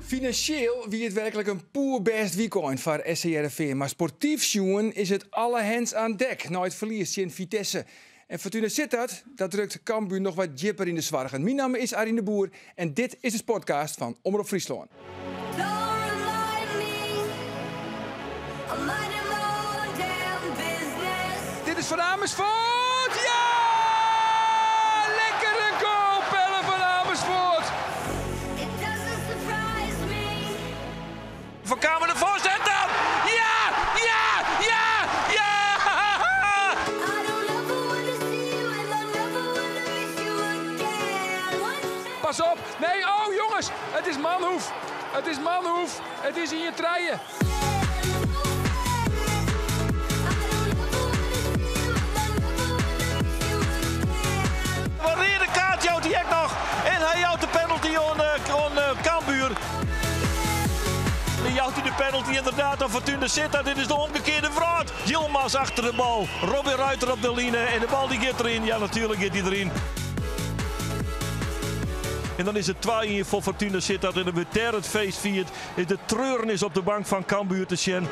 Finansjeel wie it werklik in poerbêst wykein foar SC Hearrenfean, mar sportyf sjoen is it alle hens aan dek nei it ferlies tsjin Vitesse. En Fortuna Sittard, dat drukt Cambuur noch wat djipper yn de soargen. Myn namme is Arjen de Boer en dit is de Sportcast fan Omrop Fryslân. Dit is Van Amersfoort. Ja! Lekkere goal, Pelle van Amersfoort. Van Kamer de voorzet dan. Ja! Ja! Ja! Ja! Pas op. Nee, oh jongens, it is Manhoef. It is Manhoef. It is 1-3. Wat reade kaart jout hy ek noch. En hy jout de penalty oan, oan Cambuur. Dan jout hy de penalty ynderdaad oan Fortuna Sittard. Dit is de omgekearde wrâld. Yilmaz achter de bal. Robbie Ruiter op de line. En de bal dy giet deryn. Ja, natuerlik giet dy deryn. En dan is it 2-1 foar Fortuna Sittard. En dan wurdt dêr it feest fierd. Is de treurnis op de bank fan Cambuur te sjen.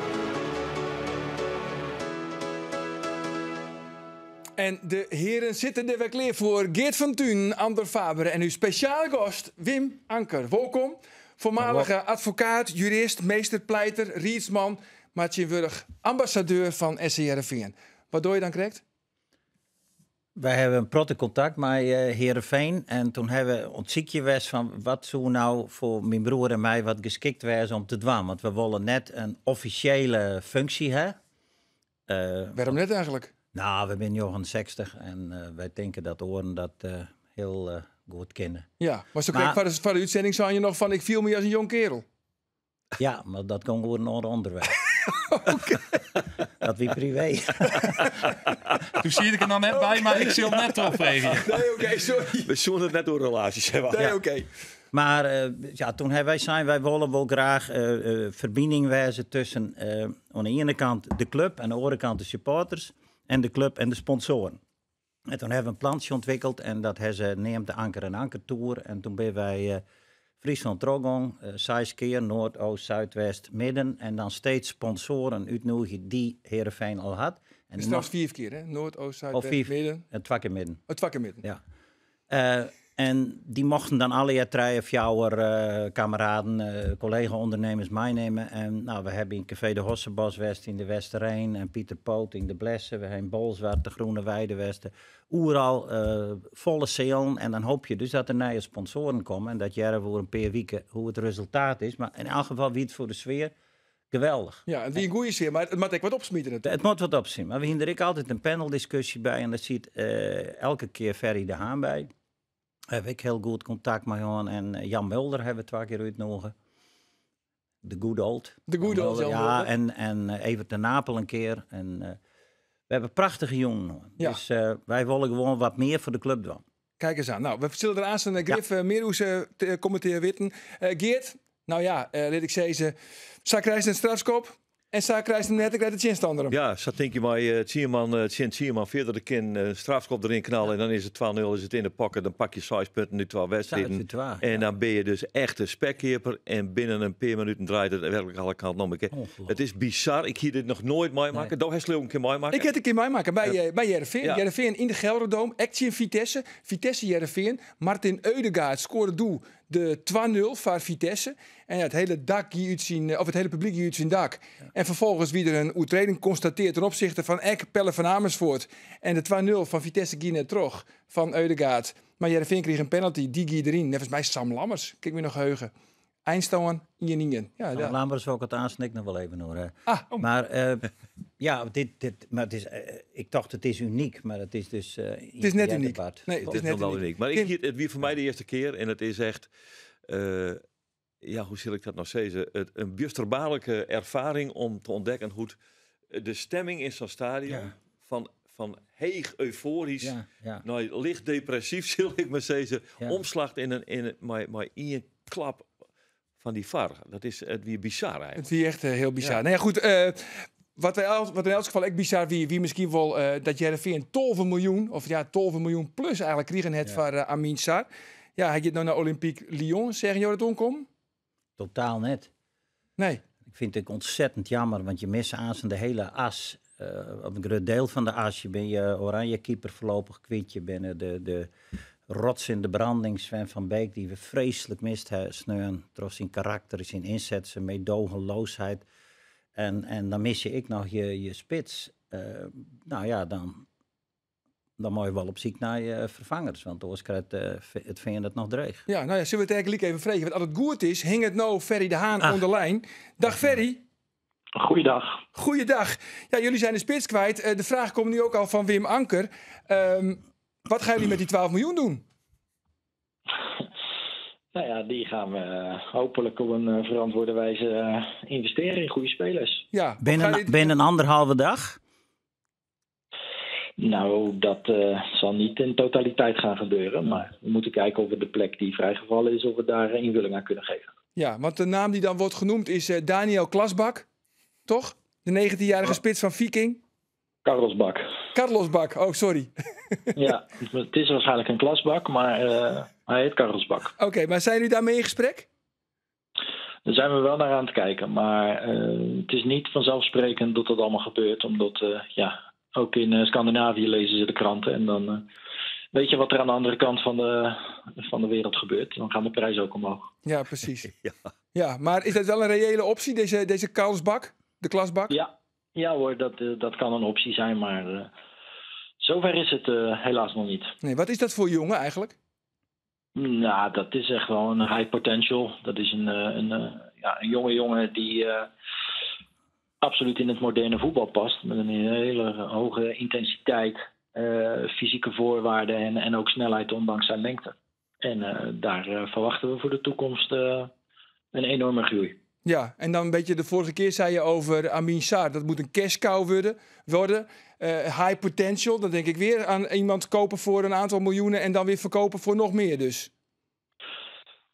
En de heren sitte der wer klear foar. Geert van Tuinen, Andor Faber en ús spesjale gast Wim Anker. Wolkom. Foarmalige advokaat, jurist, meesterpleiter, riedsman, mar tsjintwurdich ambassadeur fan SC Hearrenfean. Wat dogge je dan krekt? Wy hawwe in protte kontakt mei Hearrenfean en toen hawwe we oan it sykjen west fan wat soe no foar myn broer en my wat geskikt wêze om te dwaan. Want we wolle net in offisjele funksje ha. Wêrom net eigenlik? Nou, we binne 69 en wy tinke dat oaren dat hiel goed kinne. Ja, mar sa krekt foar de útsending seine je noch fan ik fiel my as in jong kearel. Ja, mar dat gong oer in oar ûnderwerp. Dat wie privé. Doe siet ik der noch net by, mar ik sil net trochfreegje. Nee, oké, sorry. We soene it net oer relaasjes hawwe. Nee, oké. Mar ja, toen hawwe wy sein, wy wolle wol graach ferbining wêze tusken oan de iene kant de klup en de oare kant de supporters en de klup en de sponsoaren. En toen hawwe we in plantsje ûntwikkeld en dat hawwe se neamd de Anker en Anker Tour. En toen binne wy Fryslân trochgong, seis kear, Noard, Oost, Zuid, West, Midden. En dan steeds sponsoaren útnûgje dy't Hearrenfean al hat. En Is trouwens fiif kear, hè? Noard, Oost, Zuid, West, Midden. En twa kear Midden. Oh, twa kear Midden. Ja. En dy mochten dan allegear trije, fjouwer kameraden, kollega-ûndernimmers meinimme. En nou, we hawwe yn Café de Hossebos west yn de Westereen en Pieter Poot yn de Blesse. We hawwe yn Bolsward, de Groene Weide west. Oeral folle sealen en dan hoopje je dus dat der nije sponsoaren komme. En dat hearre we oer in pear wike hoe it resultaat is. Mar yn elk gefal wie it foar de sfear geweldich. Ja, it wie in goede sfear, mar it moat ek wat opsmite natuerlik. It moat wat opsmite, mar we hiene der ek altyd in paneldiskusje by en dêr siet elke kear Ferry de Haan by. Dêr ha ik hiel goed kontakt mei hân en Jan Mulder hawwe we twa kear útnûge. De good old. De good old Jan Ja, Mulder. en Evert ten Napel in kear. En we hawwe prachtige jûnen hân. Dus wy wolle gewoan wat mear foar de klup dwaan. Kijk eens aan. Nou, we sille der aansten grif mear oer te komme te witten. Geert, nou ja, lit ik sizze, sa krijst in strafskop en sa krijst him net, dan krijt de tsjinstanner him. Ja, sa tink je mei 10 man tsjin 10 man fierder, der kin in strafskop deryn knalle en dan is it 2-0, is it yn de pocket, dan pak je 6 punten út twa wedstriden. Twa, En dan bin je dus echt de spekkeaper en binnen in pear minuten draait it werklik alle kanten om. It is bizar, ik hie dit noch noait meimakke. Nee. Do hast leau ik in kear meimakke. Ik ha it in kear meimakke by Hearrenfean. Hearrenfean yn de Gelredome, ek tsjin Vitesse. Vitesse Hearrenfean. Martin Ødegaard skoarde doe de 2-0 foar Vitesse. En ja, it hiele dak gie út syn, of it hiele publyk gie út syn dak. En ferfolgens wie der in oertreding konstatearre ten opsichte fan ek Pelle van Amersfoort. En de 2-0 fan Vitesse gie net troch fan Ødegaard. Mar Hearrenfean krige in penalty, dy gie deryn. Neffens my Sam Lammers, kin ik my noch heuge. Einstân 1-1. Ja, Sam ja. Lammers wol ik it aansten ek noch wol even oer ha. Mar ja, dit, dit, mar it is, ik tocht it is unyk, mar it is dus It is net unyk. Nee, it is It is net wel unyk. unyk. Mar ik, it wie foar my de earste kear en it is echt, ja, hoe sil ik dat no sizze? It, in bjusterbaarlike erfaring om te ûntdekken hoe't de stemming yn sa'n stadion fan heech eufoarysk nei licht depressyf, sil ik mar sizze, omslacht mei ien klap fan dy VAR. Dat is, it wie bizar eigenlik. It wie echt hiel bizar. Nou ja, goed, wat, wy al, wat yn elts gefal ek bizar wie, wie miskien wol dat Hearrenfean 12 miljoen, of ja, 12 miljoen plus eigenlik krigen hat foar Amin Sarr. Ja, hy giet no nei Olympique Lyon. Seagen jo dat oankommen? Totaal net. Nee. Ik vind het ontzettend jammer, want je mist aanstaan de hele as. Of een groot deel van de as. Je bent je oranje keeper voorlopig kwijt. Je bent de rots in de branding, Sven van Beek, die we vreselijk mist hè, sneun. Trots zijn karakter, zijn inzet, zijn meedogenloosheid. En dan mis je ik nog je spits. Nou ja, dan moet je wel op zoek naar je vervangers. Want anders krijgt het Fean het nog dreig. Ja, nou ja, zullen we het eigenlijk even vragen? Want als het goed is, hing het nou Ferry de Haan onder de lijn. Dag Ferry. Goeiedag. Goeiedag. Ja, jullie zijn de spits kwijt. De vraag komt nu ook al van Wim Anker. Wat gaan jullie met die 12 miljoen doen? Nou ja, die gaan we hopelijk op een verantwoorde wijze investeren in goede spelers. Ja, of gaan jullie Binnen anderhalve dag? Nou, dat zal niet in totaliteit gaan gebeuren. Maar we moeten kijken of we de plek die vrijgevallen is, of we daar invulling aan kunnen geven. Ja, want de naam die dan wordt genoemd is Daniel Klasbak, toch? De 19-jarige spits van Viking. Carlos Bak. Carlos Bak, oh sorry. Ja, het is waarschijnlijk een klasbak, maar hij heet Carlos Bak. Oké, maar zijn jullie daarmee in gesprek? Daar zijn we wel naar aan het kijken, maar het is niet vanzelfsprekend dat dat allemaal gebeurt. Omdat ook in Scandinavië lezen ze de kranten en dan weet je wat er aan de andere kant van de wereld gebeurt. Dan gaan de prijzen ook omhoog. Ja, precies. Ja. Ja, maar is dat wel een reële optie, deze Carlos Bak, de klasbak? Ja. Ja hoor, dat kan een optie zijn, maar zover is het helaas nog niet. Nee, wat is dat voor jongen eigenlijk? Nou, dat is echt wel een high potential. Dat is een jonge jongen die absoluut in het moderne voetbal past. Met een hele hoge intensiteit, fysieke voorwaarden en ook snelheid ondanks zijn lengte. En daar verwachten we voor de toekomst een enorme groei. Ja, en dan een beetje de vorige keer zei je over Amin Sarr, dat moet een cash cow worden. High potential, dan denk ik weer aan iemand kopen voor een aantal miljoenen en dan weer verkopen voor nog meer dus.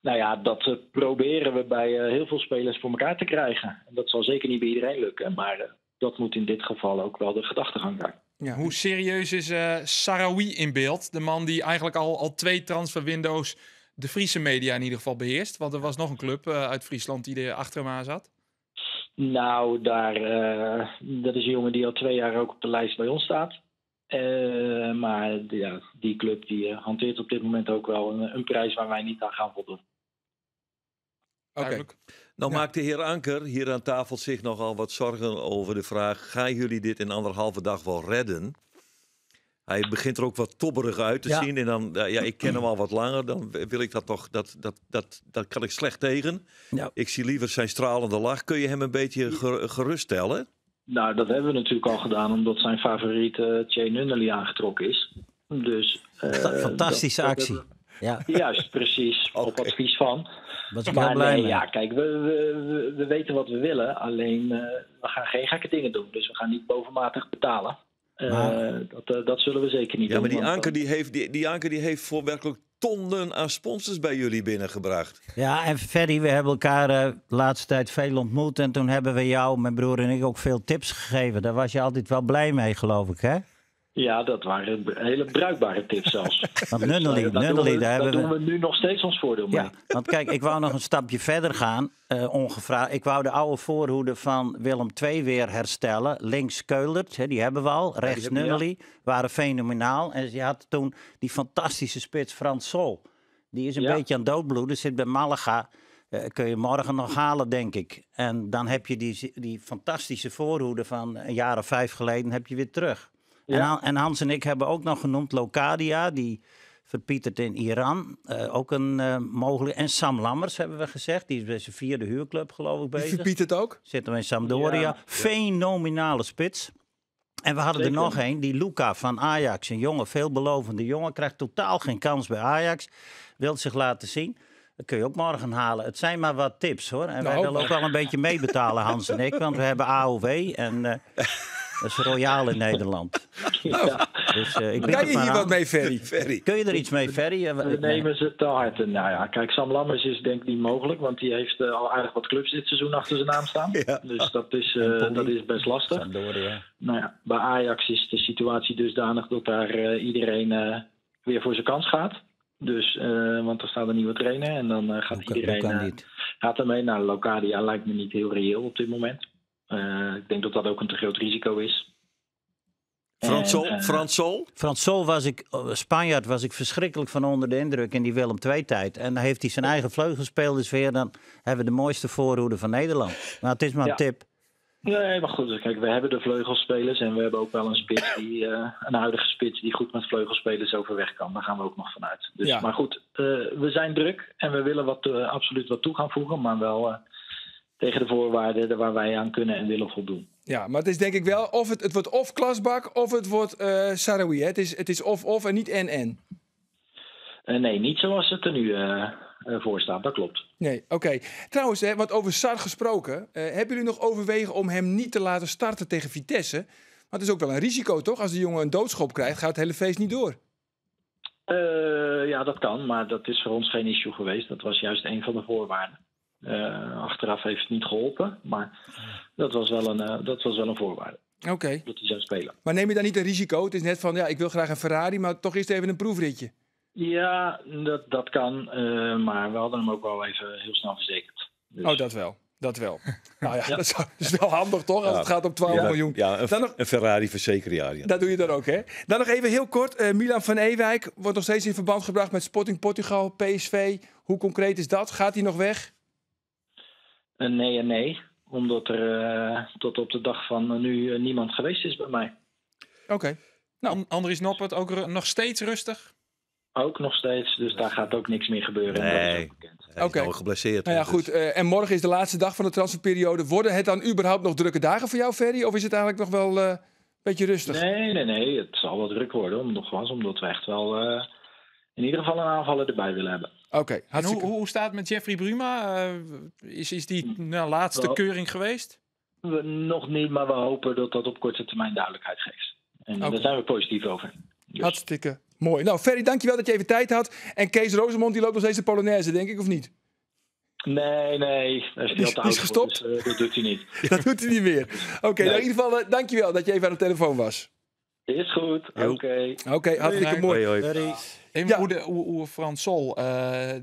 Nou ja, dat proberen we bij heel veel spelers voor elkaar te krijgen. En dat zal zeker niet bij iedereen lukken, maar dat moet in dit geval ook wel de gedachtegang zijn. Ja. Hoe serieus is Sahraoui in beeld? De man die eigenlijk al 2 transferwindows de Friese media in ieder geval beheerst. Want er was nog een club uit Friesland die er achter hem aan zat. Nou, dat is een jongen die al 2 jaar ook op de lijst bij ons staat. Maar die club die hanteert op dit moment ook wel een prijs waar wij niet aan gaan voldoen. Oké. Duidelijk. Nou maakt de heer Anker hier aan tafel zich nogal wat zorgen over de vraag: gaan jullie dit in anderhalve dag wel redden? Hij begint er ook wat tobberig uit te zien. En dan, ja, ik ken hem al wat langer. Dan wil ik dat toch, dat kan ik slecht tegen. Ik zie liever zijn stralende lach. Kun je hem een beetje geruststellen? Nou, dat hebben we natuurlijk al gedaan, omdat zijn favoriet Che Nunnely aangetrokken is. Dus Fantastische dat actie. hebben we Juist, precies. Op advies van. Was ik Maar heel blij nee, mee. ja, kijk, we weten wat we willen. Alleen we gaan geen gekke dingen doen. Dus we gaan niet bovenmatig betalen. Dat zullen we zeker niet Ja, maar doen, die want Anker dan die Anker die heeft voor werkelijk tonnen aan sponsors bij jullie binnengebracht. Ja, en Ferry, we hebben elkaar de laatste tijd veel ontmoet. En toen hebben we jou, mijn broer en ik, ook veel tips gegeven. Daar was je altijd wel blij mee, geloof ik, hè? Ja, dat waren hele bruikbare tips zelfs. Want Nunnely, Nunnely, daar Dat hebben doen we we nu nog steeds ons voordeel mee. Ja, want kijk, ik wou nog een stapje verder gaan, ongevraagd. Ik wou de oude voorhoede van Willem II weer herstellen. Links Köhlert, hè, die hebben we al. Ja, die Rechts hebben we, ja. Nunnely, waren fenomenaal. En je had toen die fantastische spits Frans Sol. Die is een beetje aan het doodbloeden, zit bij Malaga. Kun je morgen nog halen, denk ik. En dan heb je die fantastische voorhoede van een jaar of 5 geleden heb je weer terug. En Hans en ik hebben ook nog genoemd Locadia, die verpietert in Iran. Ook een mogelijk. En Sam Lammers hebben we gezegd. Die is bij zijn 4e huurclub, geloof ik, Die bezig. verpietert ook? Zit hem in Sampdoria. Fenomenale spits. En we hadden er nog één, die Luca van Ajax. Een jonge, veelbelovende jongen. Krijgt totaal geen kans bij Ajax. Wil zich laten zien. Dat kun je ook morgen halen. Het zijn maar wat tips, hoor. En wij willen ook wel een beetje meebetalen, Hans en ik. Want we hebben AOW en dat is royaal in Nederland. Dus ik bied Kan het je maar hier aan. wat mee, Ferry? Ferry. Kun je er iets mee, Ferry? We nemen ze te harte. Nou ja, kijk, Sam Lammers is denk ik niet mogelijk, want die heeft al aardig wat clubs dit seizoen achter zijn naam staan. Dus En Poli. dat is best lastig. Sampdoria. Nou ja, bij Ajax is de situatie dusdanig dat daar iedereen weer voor zijn kans gaat. Dus, want er staat een nieuwe trainer en dan gaat Luca, iedereen, Luca niet. Gaat ermee. Nou, Locadia lijkt me niet heel reëel op dit moment. Ik denk dat dat ook een te groot risico is. Frans Sol? Frans Sol? Frans Sol was ik, Spanjaard was ik verschrikkelijk van onder de indruk in die Willem II-tijd. En dan heeft hij zijn eigen vleugelspelers weer. Dan hebben we de mooiste voorhoede van Nederland. Maar het is maar een tip. Nee, maar goed, kijk, we hebben de vleugelspelers en we hebben ook wel een spits die, een huidige spits die goed met vleugelspelers overweg kan. Daar gaan we ook nog vanuit. Dus, ja. Maar goed, we zijn druk en we willen absoluut wat toe gaan voegen, maar wel tegen de voorwaarden waar wij aan kunnen en willen voldoen. Ja, maar het is denk ik wel, of het wordt of Klasbak of het wordt Sahraoui. Hè? Het is of en niet en-en. Nee, niet zoals het er nu voor staat, dat klopt. Nee, oké. Trouwens, hè, wat over Sar gesproken. Hebben jullie nog overwegen om hem niet te laten starten tegen Vitesse? Maar het is ook wel een risico, toch? Als de jongen een doodschop krijgt, gaat het hele feest niet door. Ja, dat kan, maar dat is voor ons geen issue geweest. Dat was juist een van de voorwaarden. Achteraf heeft het niet geholpen, maar dat was wel een voorwaarde. Oké. Dat hij zou spelen. Maar neem je dan niet een risico? Het is net van, ja, ik wil graag een Ferrari, maar toch eerst even een proefritje. Ja, dat kan. Maar we hadden hem ook wel even heel snel verzekerd. Dus. Oh, dat wel. Dat wel. Nou ja, dat is wel handig toch? Als het gaat om 12 miljoen. Ja, een Ferrari verzekeren, ja. Dat doe je dan ook, hè? Dan nog even heel kort. Milan van Ewijk wordt nog steeds in verband gebracht met Sporting Portugal, PSV. Hoe concreet is dat? Gaat hij nog weg? Nee en nee. Omdat er tot op de dag van nu niemand geweest is bij mij. Oké. Nou, Andries Noppert ook nog steeds rustig? Ook nog steeds, dus daar gaat ook niks meer gebeuren. Nee, hij is al geblesseerd. Nou ja, goed. En morgen is de laatste dag van de transferperiode. Worden het dan überhaupt nog drukke dagen voor jou, Ferry? Of is het eigenlijk nog wel een beetje rustig? Nee. Het zal wel druk worden. Omdat we echt wel in ieder geval een aanvaller erbij willen hebben. Oké. En hoe staat het met Jeffrey Bruma? Is die laatste keuring geweest? Nog niet, maar we hopen dat dat op korte termijn duidelijkheid geeft. En daar zijn we positief over. Dus. Hartstikke mooi. Nou, Ferry, dankjewel dat je even tijd had. En Kees Rosemond, die loopt nog steeds de Polonaise, denk ik, of niet? Nee. Hij is, die is gestopt. Voor, dus, dat doet hij niet. Dat doet hij niet meer. Oké, nou, in ieder geval, dankjewel dat je even aan de telefoon was. Is goed, oké. Oké, hartstikke mooi. Hoi, hoi. Even hoe Frans Sol,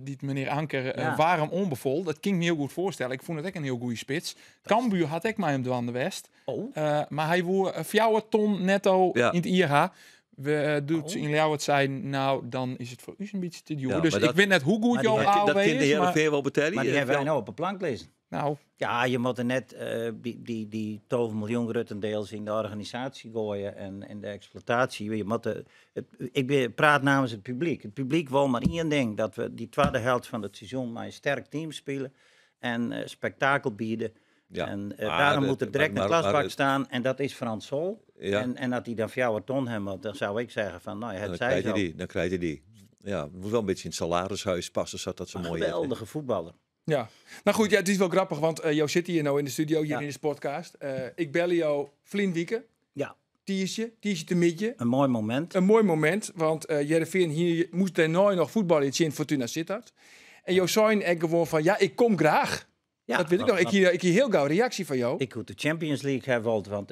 die meneer Anker, warm onbevol. Dat kan ik me heel goed voorstellen. Ik vond het echt een heel goede spits. Cambuur had ik mij hem de West. Oh. Maar hij woer 4 ton netto in het IH. We doet in Ljouwert zijn, nou, dan is het voor u een beetje te duur. Ja, dus ik weet net hoe goed jouw AOW dat is. Dat de Heerenveen wel betalen. Maar die hebben wij nou op een plank lezen. Nou. Ja, je moet er net die 12 miljoen gruttendeels in de organisatie gooien en in de exploitatie. Je moet ik praat namens het publiek. Het publiek wil maar één ding, dat we die tweede helft van het seizoen maar een sterk team spelen en spektakel bieden. Ja, en daarom moet er direct een klasbak staan en dat is Frans Sol. Ja. En dat hij dan 4 ton hebben, dan zou ik zeggen van, nou, het zij zo. Dan krijg je die. Ja, het moet wel een beetje in het salarishuis passen, zodat dat zo mooi is. Geweldige voetballer. Ja, nou goed, ja, het is wel grappig, want Jo zit hier nou in de studio, hier in de podcast. Ik bel jou Vlien Wieken. Ja. Tiertje te midje. Een mooi moment. Een mooi moment, want Heerenveen hier moest daarna nog voetballen in Fortuna Sittard. En Jo zei en gewoon van, ja, ik kom graag. Ja, dat weet ik nog. Ik hier heel gauw reactie van jou. Ik moet de Champions League hebben, want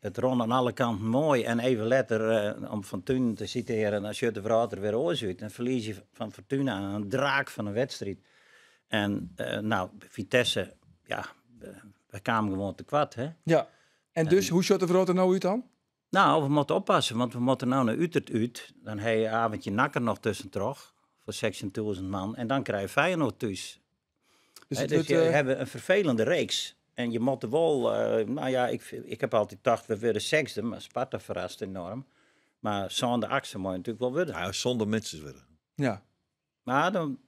het rond aan alle kanten mooi. En even later, om Van Thun te citeren, als je de vrouw er weer oor zit, dan verlies je van Fortuna een draak van een wedstrijd. En nou, Vitesse, ja, we kwamen gewoon te kwad, hè? Ja, en dus, hoe zat de vrouw er nou uit dan? Nou, we moeten oppassen, want we moeten nou naar Utrecht uit. Dan heb je avondje Nakker nog tussen terug, voor 16.000 man. En dan krijg je Feyenoord thuis. Dus je hebt een vervelende reeks. En je moet er wel, nou ja, ik heb altijd gedacht, we worden zesde, maar Sparta verrast enorm. Maar zonder actie moet je natuurlijk wel worden. Ja, zonder mensen worden. Ja. Maar dan...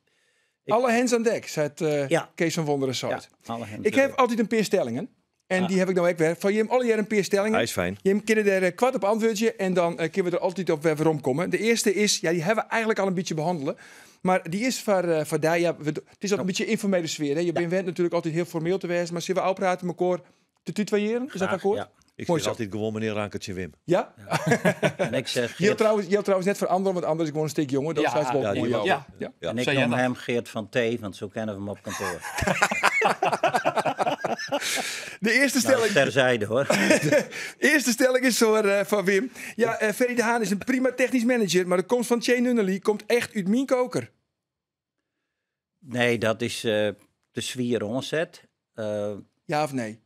Alle hens aan dek, zei Kees van Wonderen. Ja, ik heb altijd een paar stellingen. En die heb ik nou ook weer. Van Jim, alle jaar een paar stellingen. Hij is fijn. Jim kunnen er kwart op antwoordje en dan kunnen we er altijd op weer omkomen. De eerste is, ja, die hebben we eigenlijk al een beetje behandelen. Maar die is voor daar, ja, het is al een beetje informele sfeer. Hè? Je bent natuurlijk altijd heel formeel te wezen, maar zullen we al praten met elkaar te tutoyeren? Is dat akkoord? Ja. Ik zeg altijd gewoon meneer Ankertje Wim. Ja? Ja. En ik zeg... Je hebt trouwens net veranderd, want anders is gewoon een stuk jonger. Dat is wel mooi. Ja. En ik noem hem Geert van T, want zo kennen we hem op kantoor. De eerste stelling... Nou, terzijde, hoor. De eerste stelling is voor, van Wim. Ja, Ferry de Haan is een prima technisch manager, maar de komst van Che Nunnely komt echt uit mijn koker. Nee, dat is... te swier oanset. Ja of nee?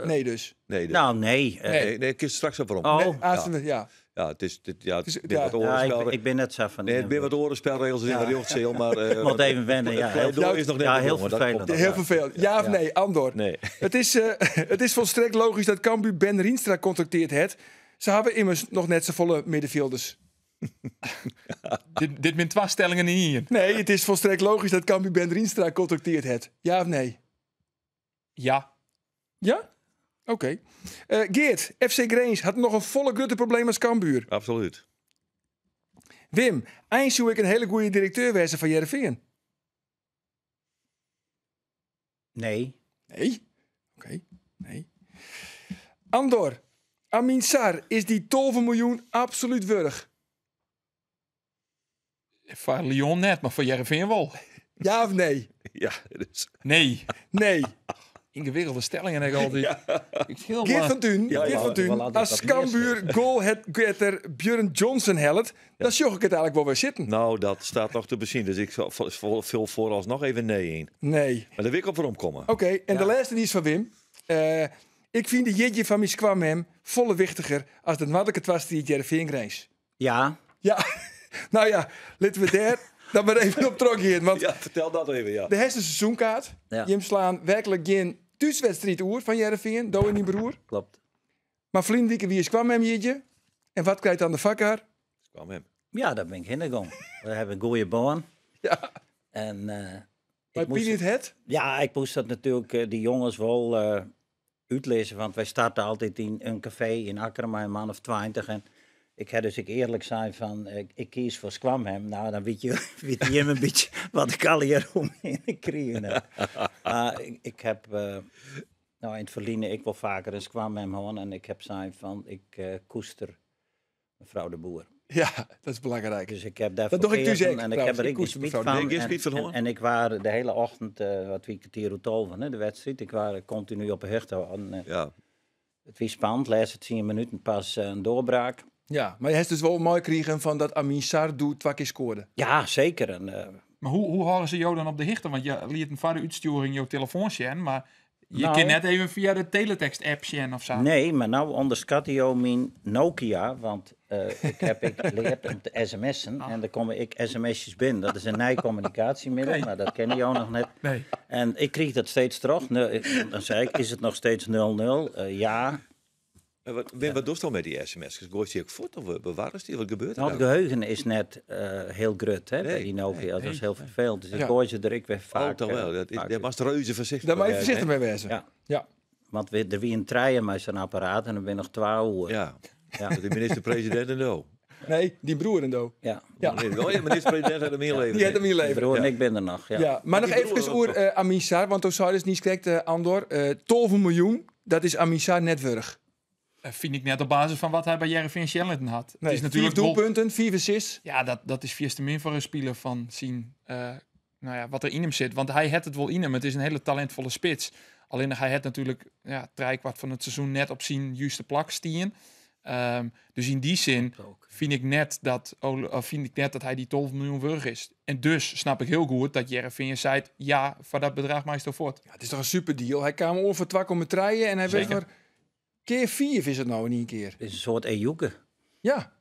Nee dus. Nee, dus. Nou, nee. Nee, nee, ik kies straks op waarom. Oh. Nee, aanstaande- ja. Ja, het is, dit, ja, het is- is ja. wat Ja, orenspel. ik ben net zo van. Nee, het zijn wat orenspelregels in Ja. de riochtzaal, maar... Moet even wennen, ja. Het pleidooi Heel, is nog net ja, heel begonnen, dat vervelend. komt Heel vervelend. Ja of Ja. nee, Andor? Nee. Het is volstrekt logisch dat Cambuur Ben Rienstra contracteerd heeft. Ze hebben immers nog net zo volle middenvelders. Dit min twee stellingen in hier. Nee, het is volstrekt logisch dat Cambuur Ben Rienstra contracteerd heeft. Ja of nee? Ja. Ja? Oké. Geert, FC Grains had nog een volle grote probleem als Cambuur. Absoluut. Wim, eind zou ik een hele goede directeur wezen van Heerenveen. Nee. Nee. Oké, nee. Andor, Amin Sar, is die 12 miljoen absoluut wurg? Voor Lyon net, maar voor Heerenveen wel. Ja of nee? Ja, dus. Nee. Nee. Ingewikkelde stellingen heb ik altijd. Ik schil Geert maar. van Thun, Ja, Geert ja, van Thun, wel altijd als wat meer Cambuur goal het getter Björn Johnson helpt, dan zag ik het eigenlijk wel weer zitten. Nou, dat staat nog te bezien. Dus ik zal vul vooralsnog even nee in. Nee. Maar daar wil ik op waarom komen. Oké, en de laatste die is van Wim. Ik vind de jetje van mijn kwam hem volle wichtiger als de noordelijke twast die het Heerenveen grijns. Ja. Ja, nou ja, laten we daar dan maar even op trok hier. Want Ja, vertel dat even, ja. de hersen seizoenkaart. Ja. Jim slaan werkelijk geen thuiswedstrijd oer van Heerenveen, Do en die broer. Klopt. Maar vriendelijke wie is kwam hem jetje. En wat krijgt dan de vakker? Kwam hem. Ja, daar ben ik heen We hebben een goede baan. Ja, En, maar ik moest, Pien het het? ja, ik moest dat natuurlijk die jongens wel uitlezen. Want wij starten altijd in een café in Akkerma, een man of 20. En ik heb dus ik eerlijk zijn van, ik kies voor Squamham. Nou, dan weet je, weet je hem een beetje wat ik al hier omheen kreeg. Maar ik heb, nou in het verleden, ik wil vaker een Squamham hoor. En ik heb zijn van, ik koester mevrouw de Boer. Ja, dat is belangrijk. Dus ik heb daarvoor Dat doe ik dus gegeven ook, En ik heb trouwens. er Ik ook geen koester spijt mevrouw van. de Boer. Nee, geen En, spijt van, hoor. en ik waar de hele ochtend, wat wie kwartier hoe tolven, hè, de wedstrijd. Ik waar continu op de hoogte. En, Ja. Het was spannend, laatste 10 minuten pas een doorbraak. Ja, maar je hebt dus wel mooi kregen van dat Amin Sar doet twee keer scoorde. Ja, zeker. En, Maar hoe houden ze jou dan op de hichte? Want je liet een vader uitsturen in jouw telefoon, zien, maar je Nou. kan net even via de teletext-app zien of zo. nee, maar nou onderschat je mijn Nokia, want ik heb ik geleerd om te sms'en en daar komen ik sms'jes binnen. Dat is een nieuw communicatiemiddel, Oké. maar dat kennen jou nog net. Nee. En ik kreeg dat steeds terug. Dan zei ik, is het nog steeds 0-0? Ja. En wat, Wim, wat doe je dan met die sms'en? Gooi je die ook voort of bewaren ze die? Wat gebeurt er Nou, het nou? geheugen is net heel grut hè, bij Nee, die Nokia. Dat is heel vervelend. Dus ik Ja. gooi ze er ik weer vaak. Oh, toch wel. vaak Daar was reuze voorzichtig Daar moet je mee, voorzichtig hè? mee wezen. Ja. Ja. Want er wie een trein met zo'n apparaat en dan ben je nog 12 uur. Ja. Ja. Dat de minister-president en zo. Nee, die broer en do. Ja. Ja. Nee, oh ja, minister-president had hem inleverd. Die had hem Mijn inleverd. broer en ik ben er nog. Ja. Ja. maar nog die broer even ook oer Amin Sar, want toen zou dus niet correct, Andor. 12 miljoen, dat is Amin Sar net wurg. Vind ik net op basis van wat hij bij Heerenveen Shellington had. Nee, het is natuurlijk 4 wel- doelpunten, 4 assists. Ja, dat is vies te min voor een speler van zien nou ja, wat er in hem zit. Want hij had het wel in hem. Het is een hele talentvolle spits. Alleen hij had natuurlijk ja, kwart van het seizoen net op zijn juiste plak stien. Dus in die zin Ook. vind ik net dat, Ole- of vind ik net dat hij die 12 miljoen wurg is. En dus snap ik heel goed dat Heerenveen zei, ja, voor dat bedrag maar is voort. Ja, het is toch een super deal. Hij kwam ongeveer 2,3 en hij werd Zeker. voor keer 4 is het nou in één keer. Het is een soort Ejuke. Ja,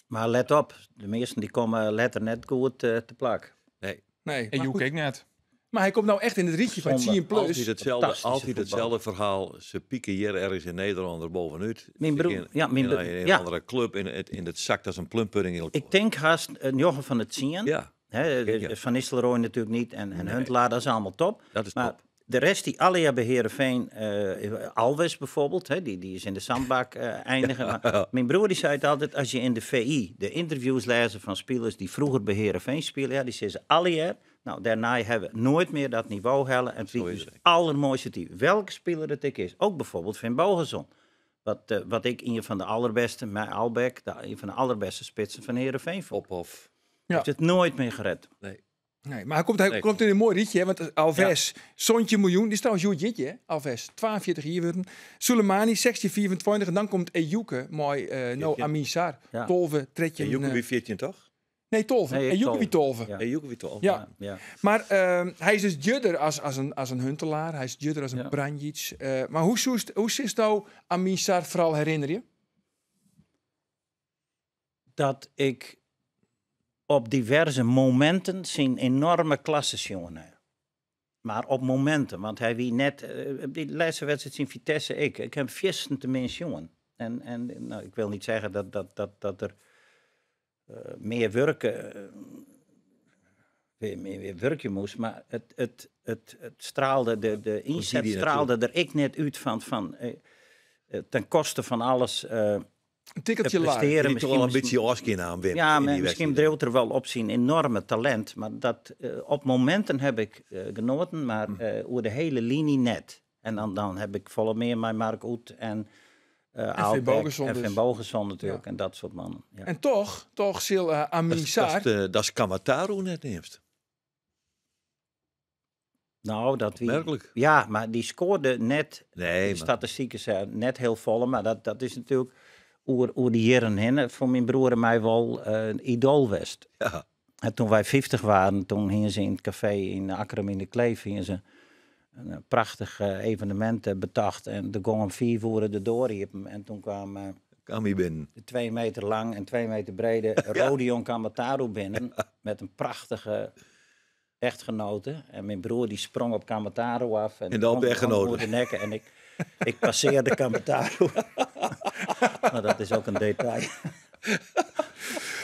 Maar let op, de meesten die komen letter net goed te plak. Nee, nee. En Maar, Joek goed. ik net. Maar hij komt nou echt in het rietje van Zonde. 10 plus. Altijd Fantastische altijd voetbal. hetzelfde verhaal. Ze pieken hier ergens in Nederland er bovenuit. Mijn broer- In, ja, mijn in, broer- in een ja. andere club, in het zakt als een plumpudding in elkaar. Ik denk haast een Jochem van het Zien. Ja, Hè, Kijk, ja. Van Nistelrooy natuurlijk niet en Huntelaar, dat is allemaal top. dat is Maar top. de rest die alle jaar bij Heerenveen, Alves bijvoorbeeld, hè, die is in de zandbak eindigen. Maar mijn broer die zei het altijd, als je in de VI de interviews leest van spelers die vroeger bij Heerenveen spelen, ja, die zeggen ze alle jaar, nou daarna hebben we nooit meer dat niveau halen. En het Zo is is het het. allermooiste team. Welke speler het ook is, ook bijvoorbeeld Finn Bogason. Wat ik een van de allerbeste, mij Albeck, een van de allerbeste spitsen van Heerenveen vond. Op of. Ja. Heeft het nooit meer gered. Nee. Nee, maar hij Nee. komt in een mooi rietje, hè, want Alves, Sontje miljoen, die is trouwens Joet Jitje, hè, Alves, 42 hier worden. Soleimani, 16, 24 en dan komt Ejuke, mooi, no, 14. Amin Sar, Ja. 12, Trekje. En Joeke wie 14 toch? Nee, 12. Nee, en ik Joeke wie 12. 12. Ja. En Joeke wie 12. Ja. Ja. Maar hy is dus djurder as in Huntelaar. Hy is djurder as in Pranjic. Mar hoe silsto Amin Sarr foaral herinnerje? Dat ik op diverse mominten syn enoarme klasse sjoen ha. Mar op mominten, want hy wie net, dy lêste wedstriid tsjin Vitesse, ik ha him fierstente min sjoen. En nou, ik wil niet zeggen dat er mear wurke, mear wurkje moast, mar it straalde, de ynset die straalde der ek net út fan ten koste fan alles. In tikkeltsje te lui. presteren, Die toch wel een misschien beetje afskin aan Wim. Ja, in maar die misschien wedstrijd. dreeuwt er wel op zijn enorme talent. Maar dat, op momenten heb ik genoten, maar over de hele linie net. En dan heb ik volle meer met Mark Uth en En Aalbeck Finnbogason en dus. Finnbogason natuurlijk Ja. en dat soort mannen. Ja. En toch zal Amin Dat is, Sarr... dat is Camataru net neemt. Nou, dat wie, Opmerkelijk. Ja, maar die scoorde net. Nee, de maar statistieken zijn net heel volle, maar dat is natuurlijk oer de jaren heen voor mijn broer en mij wel een idool west. Ja. En toen wij 50 waren, toen gingen ze in het café in Akkrum in de Kleef, gingen ze een prachtig evenement betacht. En de gong om 4 uur de deur iepen. En toen kwam Kwam hij binnen. de 2 meter lang en 2 meter brede Rodion Camataru binnen. Met een prachtige echtgenote. En mijn broer die sprong op Camataru af. En En dan op de kwam echtgenote. over de nekken. En ik passeerde Camataru. Maar dat is ook een detail.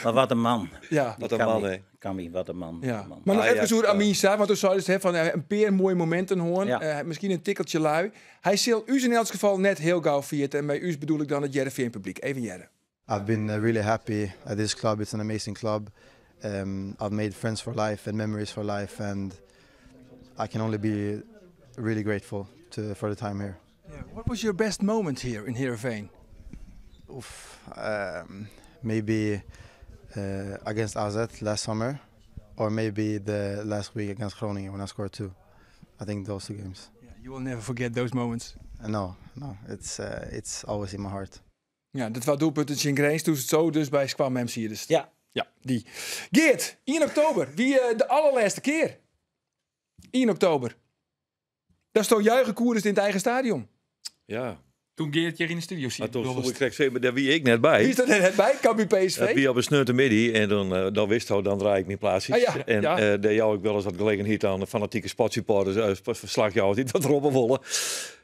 Maar wat een man. Ja. Wat een man, hè. Kami, wat een man. Ja. Wat een man. Maar nog Ajax, even over ja. Amin Sarr, want toen zei ze, hè, van een paar mooie momenten hoor. Ja. Misschien een tikkeltje lui. Hij zal u in elk geval net heel gauw viert. En bij u bedoel ik dan het Hearrenveen publiek. Even Jerre. I've been really happy at this club. It's an amazing club. I've made friends for life and memories for life, and I can only be really grateful for the time here. Yeah. What was your best moment here in Heerenveen? Oof, maybe against AZ last summer, or maybe the last week against Groningen when I scored 2. I think those 2 games. Yeah, you will never forget those moments. No, no, it's always in my heart. Ja, dat was doelpunt in Grens toen het zo dus bij kwam hem zie je dus. Ja. Ja, die. Geert, 1 oktober, wie de allerlaatste keer? 1 oktober. Daar stond juichen in het eigen stadion. Ja. Toen Geert hier in de studio zit. Maar toen bedoelde voelde ik, kreeg ze, daar wie ik net bij. Wie is dat net bij? Cambuur PSV? Dat wie op een sneute midden en dan wist hij, dan draai ik mijn plaatsjes. Ah, ja, en, ja. daar jou ik wel eens wat gelegenheid aan de fanatieke sportsupporters, verslag jou die dat erop willen.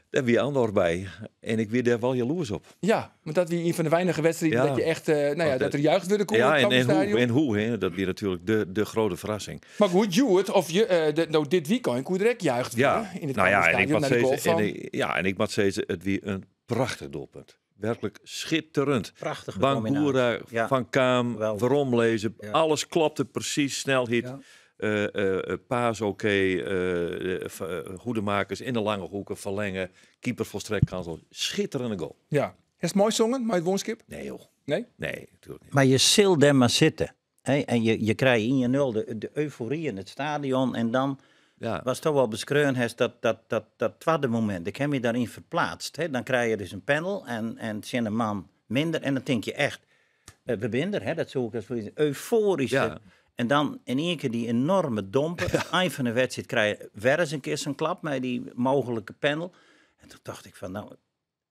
Daar wie Andor bij. En ik weer daar wel jaloers op. Ja, want dat wie een van de weinige wedstrijden Ja. dat je echt, nou ja, Want, dat er juicht worden kon Ja, in het Cambuurstadion. en hoe, hè? Dat weer natuurlijk de grote verrassing. Maar goed, Hewitt, of je de, nou, dit weekend, hoe direct juicht Ja, worden in het nou ja, en ik Cambuurstadion moet naar de goal zeggen, van. en ik, ja, en ik moet zeggen, het weer een prachtig doelpunt. Werkelijk schitterend. Prachtige Bangura, combinatie. Ja. Van Kaam, Geweldig. waarom lezen. Ja. Alles klopte precies, snelheid. Ja. Paas oké, hoedemakers in de lange hoeken, verlengen, keeper volstrekt kansloos. Schitterende goal. Ja. Is het mooi zongen, maar het woonskip? Nee joh. Nee? Nee, natuurlijk niet. Maar je zult daar maar zitten. Hè? En je krijgt in je nul de euforie in het stadion. En dan Ja. was toch wel beschreven, hè, dat tweede moment. Ik heb me daarin verplaatst. Hè? Dan krijg je dus een panel en het zijn een man minder. En dan denk je echt, we zijn er, hè? Dat zoek ik als voor iets euforisch. Ja. En dan in één keer die enorme domper. Het eind van de wedstrijd krijg je weer eens een keer zo'n klap met die mogelijke panel. En toen dacht ik van, nou,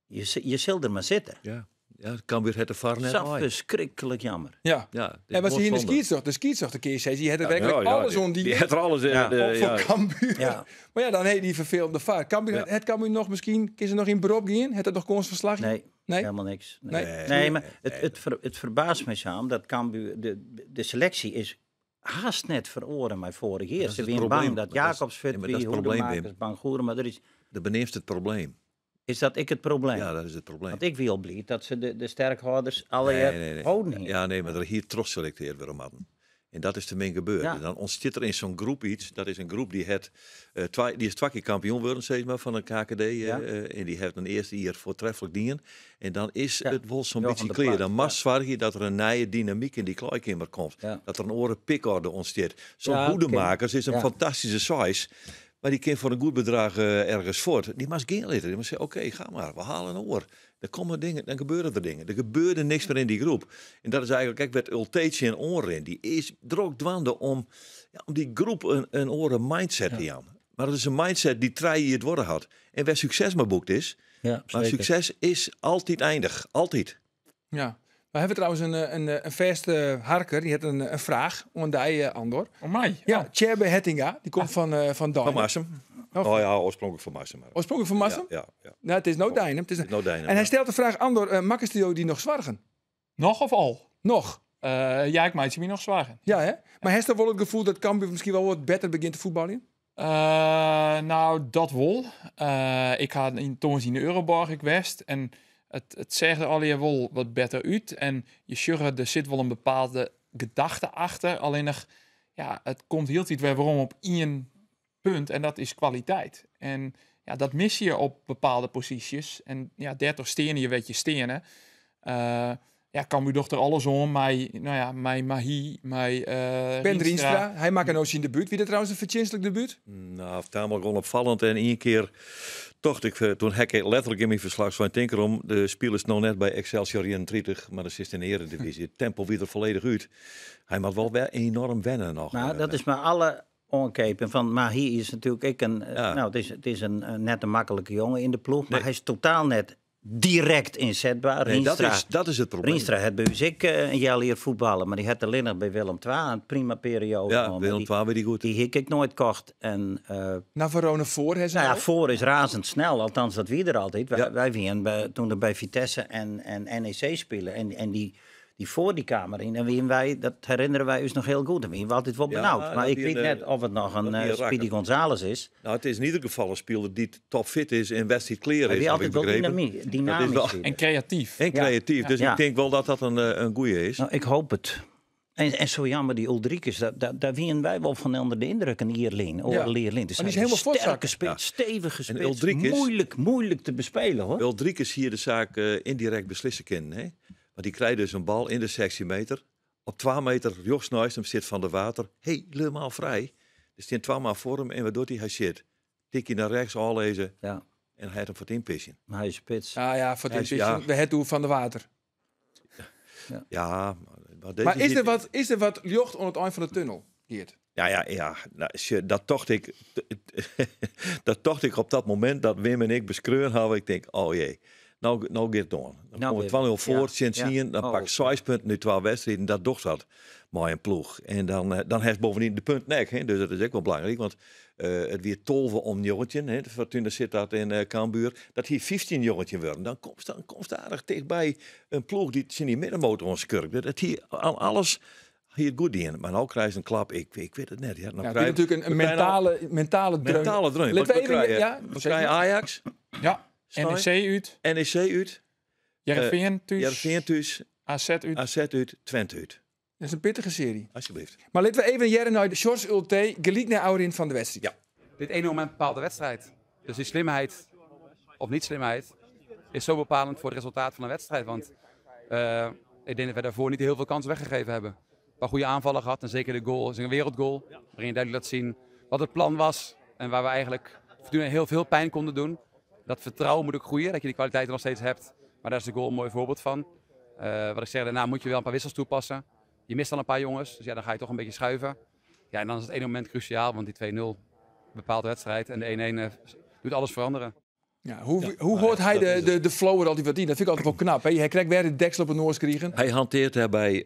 je zult er maar zitten. Ja, ja, het kan weer het de VAR net Zo uit. verschrikkelijk jammer. Ja. Ja, dit En wat zie je in de zonde. skiertocht? De skiertocht, de keer zei, die had er werkelijk Ja, ja, alles om die Die had er alles in. Ja. de- op voor ja. Cambuur. Ja. Maar ja, dan heet die vervelende VAR. Cambuur, Ja. Het Cambuur nog misschien, kan ze nog in beroep gaan? Het dat nog kans verslag? Nee, Nee? helemaal niks. Nee, Nee. Nee, maar het verbaast me zo, omdat Cambuur, de selectie is haast net veroren maar vorig jaar. Dat is Ze het zijn probleem. bang dat Maar dat is- Jacobs fit ja, maar dat is wie, het probleem, Hoedemakers, Bangura, maar er is, De beneemt het probleem. is dat ik het probleem? Ja, dat is het probleem. Want ik wil blij dat ze de sterkhouders alle Nee, nee. houden hier. Ja, nee, maar er hier trots selecteerd weer om hadden. En dat is te min gebeurd. Ja. En dan ontstaat er in zo'n groep iets. Dat is een groep die het die is 2 keer kampioen geworden, zeg maar, van een KKD. En die heeft een eerste jaar voortreffelijk dien. En dan is het wel zo'n Johan beetje de kleer. Plaat, Dan ja. mag zorg je dat er een nieuwe dynamiek in die kleikamer komt. Dat er een oren pikorde ontstaat. Zo'n hoedemakers is een fantastische size. Maar die kind voor een goed bedrag ergens voort. Die mag geen litten. Die mag zeggen, oké, ga maar. We halen een oor. Dan komme dingen, dan gebeuren er dingen. Er gebeurde niks meer in die groep. En dat is eigenlijk ek wêr't Ultee tsjin oanrint. Dy is drok dwaande om, ja, om dy groep in oare mindset te jaan. Mar it is in mindset dy't 3 jier duorre hat. En wêr sukses mei boekt is. Mar sukses is altyd eindich. Altyd. Ja. We hawwe trouwens in fêste harker, dy hat in fraach oan dy, Andor. Oan my? Ja, Tjerbe Hettinga, dy komt fan Deinum. Fan Marsum. Oh ja, oarspronklik fan Marsum. Maar. Oarspronklik fan Marsum? Ja, ja, ja. Nou, it is no Deinum. It is no Deinum, En hy ja. stelt de fraach, Andor, makkest dy dy noch soargen? Noch of al? Noch. Ja, ik meitsje my noch soargen. Ja, hè? Mar hast wol it gefoel dat Cambuur miskien wol wat better begjint te fuotbaljen? Nou, dat wol. Ik ha yn tongersdei yn de Euroborg ek west en it seach der allegear wol wat better út. En je sjogge, der sit wol in bepaalde gedachte achter. Allinnich, ja, it komt hieltyd wer werom op ien punt en dat is kwaliteit. En ja, dat mis je op bepaalde posysjes. En ja, dêrtroch steane je wêr't je steane. Ja, Cambuur docht der alles oan mei, nou ja, mei Mahi, mei Ben Rienstra. Hy makke no syn debút. Wie dat trouwens in fertsjinstlik debút? Nou, tamelijk onopvallend. En ien kear tocht ik, doe ha ik letterlik yn myn ferslach fan tink derom, de spilers no net by Excelsior 31, mar dat is yn de Eredivisie. It tempo wie der folledich út. Hy moat wol wer enoarm wenne noch. Nou, dat is mar alle oankeapen fan Mahi is natuerlik ek in, nou, it is in net in maklike jonge yn de ploech, mar hy is totaal net direkt ynsetber. Nee, dat is it probleem. Rienstra hat by ús ek in healjier fuotballe, mar dy hat allinnich by Willem II in prima perioade Ja, hân. Willem II wie dy goed. Dy hie ik ek noait kocht. En, Navarone Foor ha se nou ja, al. Foor is razendsnel, althans dat wie er altyd. Wy wienen doe't er by Vitesse en NEC spile en dy Foor dy kaam deryn en wienen wy, dat herinnere wy ús noch hiel goed, dan wienen we altyd wol Ja, benaud. dat Mar ik wie wit een, net of it noch in, dat wie een rakker. Speedy Gonzales is. Nou, it is yn ieder gefal in spiler dy't topfit is en wedstriidklear Hy is, wie haw ik altyd wol begrepen. dynami-, Dat is dynamysk wel wie En er. kreatyf. En kreatyf, dus ik tink wol dat dat in goeie is. Nou, ik hoop it. En sa jammer, dy Uldrikis, dêr wienen wy wol fan ûnder de yndruk in jier lyn, oardel jier lyn. Dus Maar dy is hy hielendal sterke fuortsakke. spits, stevige En spits, Uldrikis moeilijk te bespelen, hoor. Uldrikis hie de saak yndirekt beslisse kinnen, hè? Want dy krijt dus in bal yn de 16 meter. Op 2 meter rjochts neist him sit Van der Water helemaal frij. Der stean 2 man foar him en wat docht hy? Hy sjit. Tikje nei rechts ôflizze en hy hat him foar it ynpisjen. Maar hy is spits. Ah ja, foar it Hy is, ynpisjen. ja. We het oer Van der Water. Ja, maar deze Maar zit is der wat ljocht oan it ein fan de tunnel, Geert? Ja, ja, ja. Nou, sjoch, dat tocht ik, dat tocht ik op dat momint dat Wim en ik beskreaun hawwe. Ik tink, oh jee, no giet it oan. Dan Nou komme we weer. 2-0 foar, tsjin tsien, dan pak 6 punten út 2 wedstriden. Dat docht wat mei in ploech. En dan hast bovendien de punt nek, hè. Dus dat is ek wol belangryk, want it wie tolve om njoggentjin, hè. De Fortuna sit dat yn Cambuur. Dat hie 15 njoggentjin wurden. Dan komst aardich tichtby in ploech dy't tsjin dy middenmotor oanskurkt. Dat hie al alles hie it goed dien. Mar no krijst in klap. Ik wit it net. Ja, no Ja, krij het is natuerlik in we krije mentale, mentale dreun. Mentale dreun. Laten we Want even, ja, we zeg krije maar. Ajax. Ja, Snij. NEC út. NEC út. Hearrenfean thús. Hearrenfean thús. AZ út. AZ út. Twente út. Dat is in pittige searje. Alsjeblieft. Mar litte we even hearre nei de Sjors Ultee, gelyk nei ôfrin fan de wedstriid. Ja. Dit ene moment bepaalt de wedstrijd. Dus die slimheid, of niet slimheid, is zo bepalend voor het resultaat van de wedstrijd. Want ik denk dat wij daarvoor niet heel veel kansen weggegeven hebben. Een paar goede aanvallen gehad en zeker de goal is een wereldgoal. Waarin je duidelijk laat zien wat het plan was en waar we eigenlijk Fortuna heel veel pijn konden doen. Dat vertrouwen moet ook groeien, dat je die kwaliteiten nog steeds hebt. Maar daar is de goal een mooi voorbeeld van. Wat ik zeg, daarna moet je wel een paar wissels toepassen. Je mist al een paar jongens, dus dan ga je toch een beetje schuiven. En dan is het ene moment cruciaal, want die 2-0 bepaalt de wedstrijd en de 1-1 doet alles veranderen. Ja, Ja, hoe maar hoort hij dat is het. de flow er altijd wat in? Dat vind ik altijd wel knap. Hè? Hij krijgt weer de deksel op het noors kriegen. Hij hanteert daarbij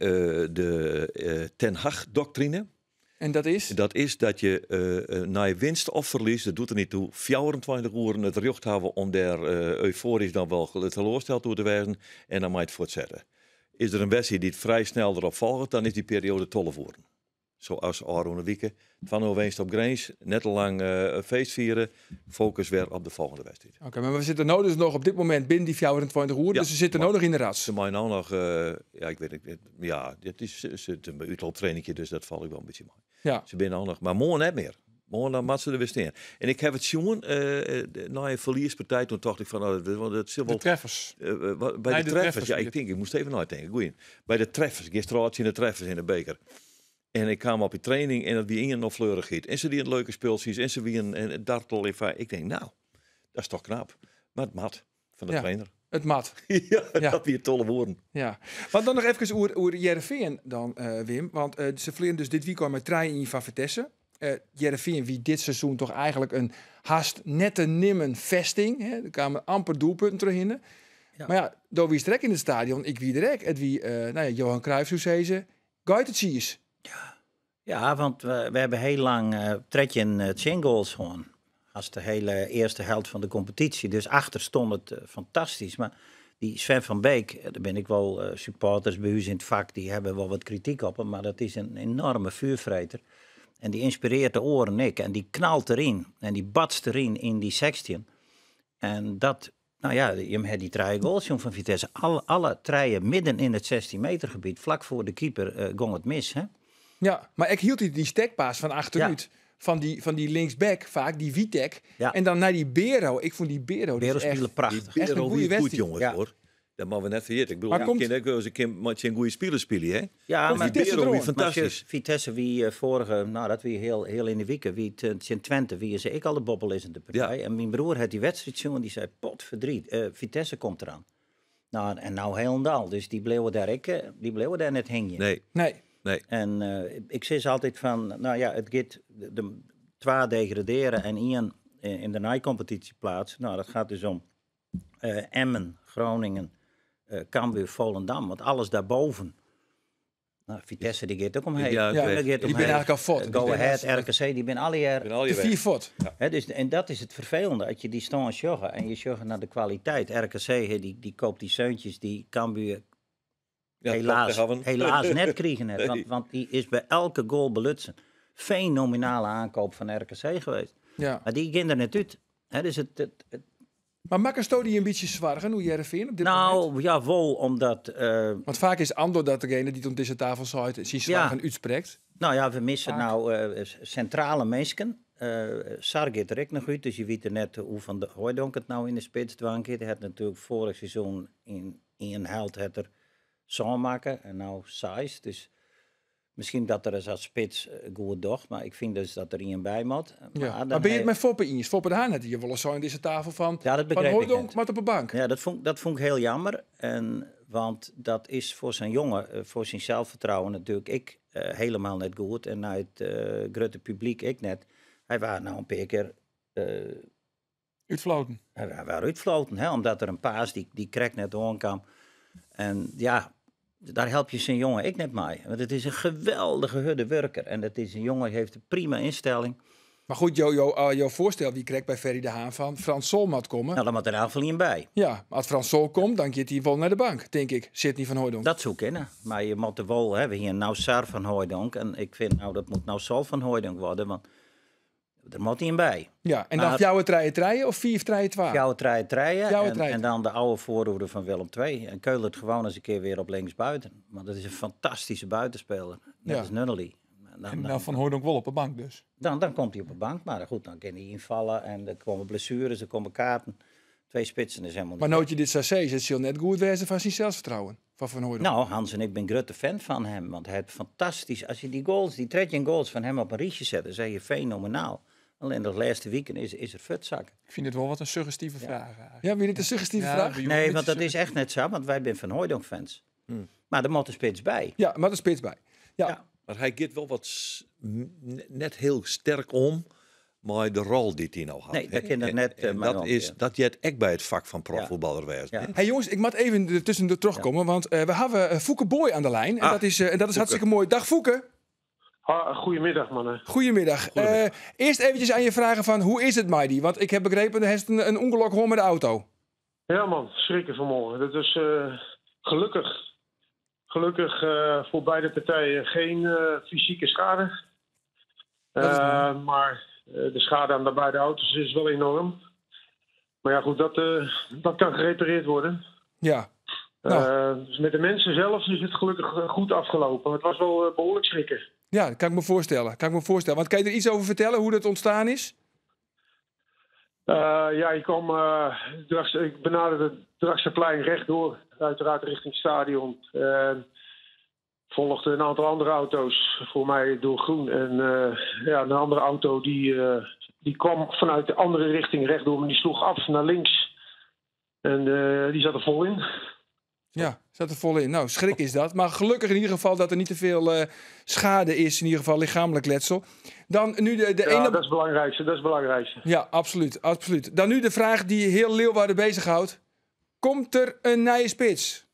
de Ten Hag-doctrine. En dat is? Dat is dat je na je winst of verlies, dat doet er niet toe, 24 uur het recht hebben om daar euforisch dan wel teleurgesteld toe te wijzen en dan maar het voortzetten. Is er een wedstrijd die het vrij snel erop volgt, dan is die periode 12 uur. Zoals Aron Wieke, van nul winst op Grins, net te lang feest vieren, focus weer op de volgende wedstrijd. Oké, maar we zitten nu dus nog op dit moment binnen die 24 uur, Ja, dus ze zitten maar nu nog in de ras. Ze mogen nou nog, ja, ik weet het, ja, het is, ze zitten een uitlooptrainingje, dus dat valt ik wel een beetje mee. Ze binnen al nog, maar morgen net meer. Morgen dan moet ze er weer staan. En ik heb het zien, na een verliespartij, toen dacht ik van, oh, dat, want dat zit De wel treffers. wat, bij Nee, de de treffers, treffers ja, ik weer. denk, ik moest even nadenken. Goeie. Bij de treffers, gisteren had je de treffers in de beker. En ik kwam op die training en dat wie ingen nog fleurigheid. En ze die een leuke speeltjes en ze wie een dartel. Ik denk, nou, dat is toch knap. Maar het mat van de trainer. It moat. Ja, dat wie 12 oeren. Ja. Want dan noch efkes oer Hearrenfean dan, Wim. Want se ferlearen dus dit wykein mei 3-1 fan Vitesse. Hearrenfean wie dit seizoen toch eigenlijk in hast net te nimmen festing. Hè? Der kamen amper doelpunten trochhinne. Mar ja, do wiest der ek yn it stadion, ik wie der ek. It wie, nou ja, Johan Cruijff soe sizze, geitetsiis. Ja. Ja, want we hebben heel lang 13 tsjingoals hân. Hast de hele eerste helft van de competitie. Dus achter stond het fantastisch. Maar die Sven van Beek, daar ben ik wel supporters bij ons in het vak, die hebben wel wat kritiek op hem. Maar dat is een enorme vuurvreter. En die inspireert de oren ik. En die knalt erin. En die batst erin in die 16. En dat, nou ja, je hebt die 3 goals jong, van Vitesse. Alle treien midden in het 16 meter gebied, vlak voor de keeper, gong het mis. Hè? Ja, maar ik hield die stekpaas van achteruit. Van die linksback vaak, die Wittek. En dan naar die Bero. Ik vond die Bero dus Bero echt spelen prachtig. Die Echt een Bero goede wie goed, wedstrijd. jongens, hoor. Dat mogen we net vergeten. Ik bedoel, Maar ik komt ken ook wel eens een keer met zijn goede spelers spelen, hè? Ja, Komt maar Vitesse Bero wie erom? fantastisch. Maar Vitesse wie vorige, nou dat wie heel, heel in de week, wie het Twente, wie is ik al de bobbel is in de partij. En mijn broer had die wedstrijd zien en die zei, pot verdriet, Vitesse komt eraan. Nou, en nou helemaal. Dus die bleven daar, ik die bleven daar net hingen. Nee. Nee. Nee. En ik zeg altijd van, nou ja, het gaat de 2 degraderen en 1 in de naaicompetitie plaats. Nou, dat gaat dus om Emmen, Groningen, Cambuur, Volendam. Want alles daarboven. Nou, Vitesse die gaat ook omheen. Ja, Ja, die die gaat die ben omheen. eigenlijk al fort. Go Die ben Ahead, als- RKC, die ben alle jaar Ben al je De weg. 4 fort. Ja. Hè, dus, en dat is het vervelende, dat je die staan sjoggen en je sjoggen naar de kwaliteit. RKC, hè, die koopt die zeuntjes die Cambuur Ja, dat gaan we. helaas net kregen. Hè, Nee. want die is bij elke goal belutsen. Fenomenale aankoop van RKC geweest. Maar die ging er net uit. Hè, dus het, het, het Maar maakt Sto die een beetje zwargen, hoe Hearrenfean op dit Nou, moment? ja, wel, omdat Want vaak is Andor dat degene die het om deze tafel zit, zijn zwargen uitspreekt. Nou ja, we missen Vaak. nou centrale mensen. Sar gaat er ook nog uit, dus je weet er net hoe Van de Hooijdonk het nou in de spits dwank. Hij had natuurlijk vorig seizoen in Held het er zo'n maken en nou size. Dus misschien dat er eens als spits goed doch, maar ik vind dus dat er iemand bij moet. Ja. Maar dan Maar ben je het hij met Foppe eens? Foppe de Haan had hier wel eens zo in deze tafel van Ja, dat Van begreep ik Hooijdonk, net. maar op een bank. Ja, dat vond ik heel jammer. En, want dat is voor zijn jongen, voor zijn zelfvertrouwen natuurlijk ik helemaal net goed. En naar het grote publiek ik net. Hij was nou een paar keer Uitfloten. Hij was uitfloten, hè, omdat er een paas die krek net aankwam. En ja, daar help je zijn jongen ik net mee. Want het is een geweldige hudde werker. En het is een jongen die heeft een prima instelling. Maar goed, jouw voorstel die kreeg bij Ferry de Haan van Frans Sol moet komen. Nou, dan moet er in elk geval iemand bij. Ja, maar als Frans Sol komt, dan gaat hij wel naar de bank, denk ik. Sidney van Hooijdonk. Dat zou kunnen. Maar je moet er wel hebben. Hier nou Sar van Hooijdonk. En ik vind nou, dat moet nou Sol van Hooijdonk worden. Want er moet hij bij. Ja, en dan Maar jouwe treien treien of 4 treien 2? Jouwe treien treien Jouwe treien. en dan de oude voorhoede van Willem II. En Köhlert gewoon eens een keer weer op links buiten. Want dat is een fantastische buitenspeler. Net als Nunnely. En En dan Van Hooijdonk wel op de bank dus. Dan komt hij op de bank. Maar goed, dan kan hij invallen en er komen blessures, er komen kaarten. 2 spitsen is helemaal Maar niet nooit je dit zou zeggen, het zal net goed wezen van zijn zelfvertrouwen. Van Van Hooijdonk. Nou, Hans en ik ben grote fan van hem. Want hij heeft fantastisch... Als je die goals, die 13 goals van hem op een rietje zet, dan zeg je fenomenaal. Alleen dat laatste weekend is er futzak. Ik vind het wel wat een suggestieve vraag eigenlijk. Ja, vind je dit een suggestieve Ja, vraag? bij Nee, jullie want dat is suggestief. echt net zo, want wij zijn Van Hooijdonk fans. Maar er moet een spits bij. Ja, maar de spits bij. Ja. Maar hij gaat wel wat net heel sterk om, maar de rol die hij nou had. Nee, dat hè? kan dat net, En maar dat wel, is, ja. dat je het echt bij het vak van profvoetballer was. Ja. Hey jongens, ik moet even er tussendoor terugkomen, want we hebben Foeke Booy aan de lijn. En dat is Foeke. hartstikke mooi. Dag Foeke. Ha, goedemiddag, mannen. Goedemiddag. Goedemiddag. Eerst eventjes aan je vragen van hoe is het, Maidi? Want ik heb begrepen, er heeft een ongeluk gewoon met de auto. Ja, man. Schrikken vanmorgen. Dat is gelukkig. Gelukkig voor beide partijen geen fysieke schade. Dat is mooi. Maar de schade aan de beide auto's is wel enorm. Maar ja, goed, dat kan gerepareerd worden. Dus met de mensen zelf is het gelukkig goed afgelopen. Het was wel behoorlijk schrikken. Ja, dat kan ik me voorstellen. Kan ik me voorstellen. Want kan je er iets over vertellen hoe dat ontstaan is? Ja, ik kwam ik benaderde het Drachtsterplein rechtdoor, uiteraard richting het stadion. Volgde een aantal andere auto's voor mij door groen. En een andere auto die kwam vanuit de andere richting rechtdoor, maar die sloeg af naar links. En die zat er vol in. Ja, zat er vol in. Nou, schrik is dat. Maar gelukkig in ieder geval dat er niet te veel schade is. In ieder geval lichamelijk letsel. Dan nu de Ja, ene... dat is het belangrijkste. Dat is het belangrijkste. Ja, absoluut, absoluut. Dan nu de vraag die heel Leeuwarden bezighoudt. Komt er een nieuwe spits?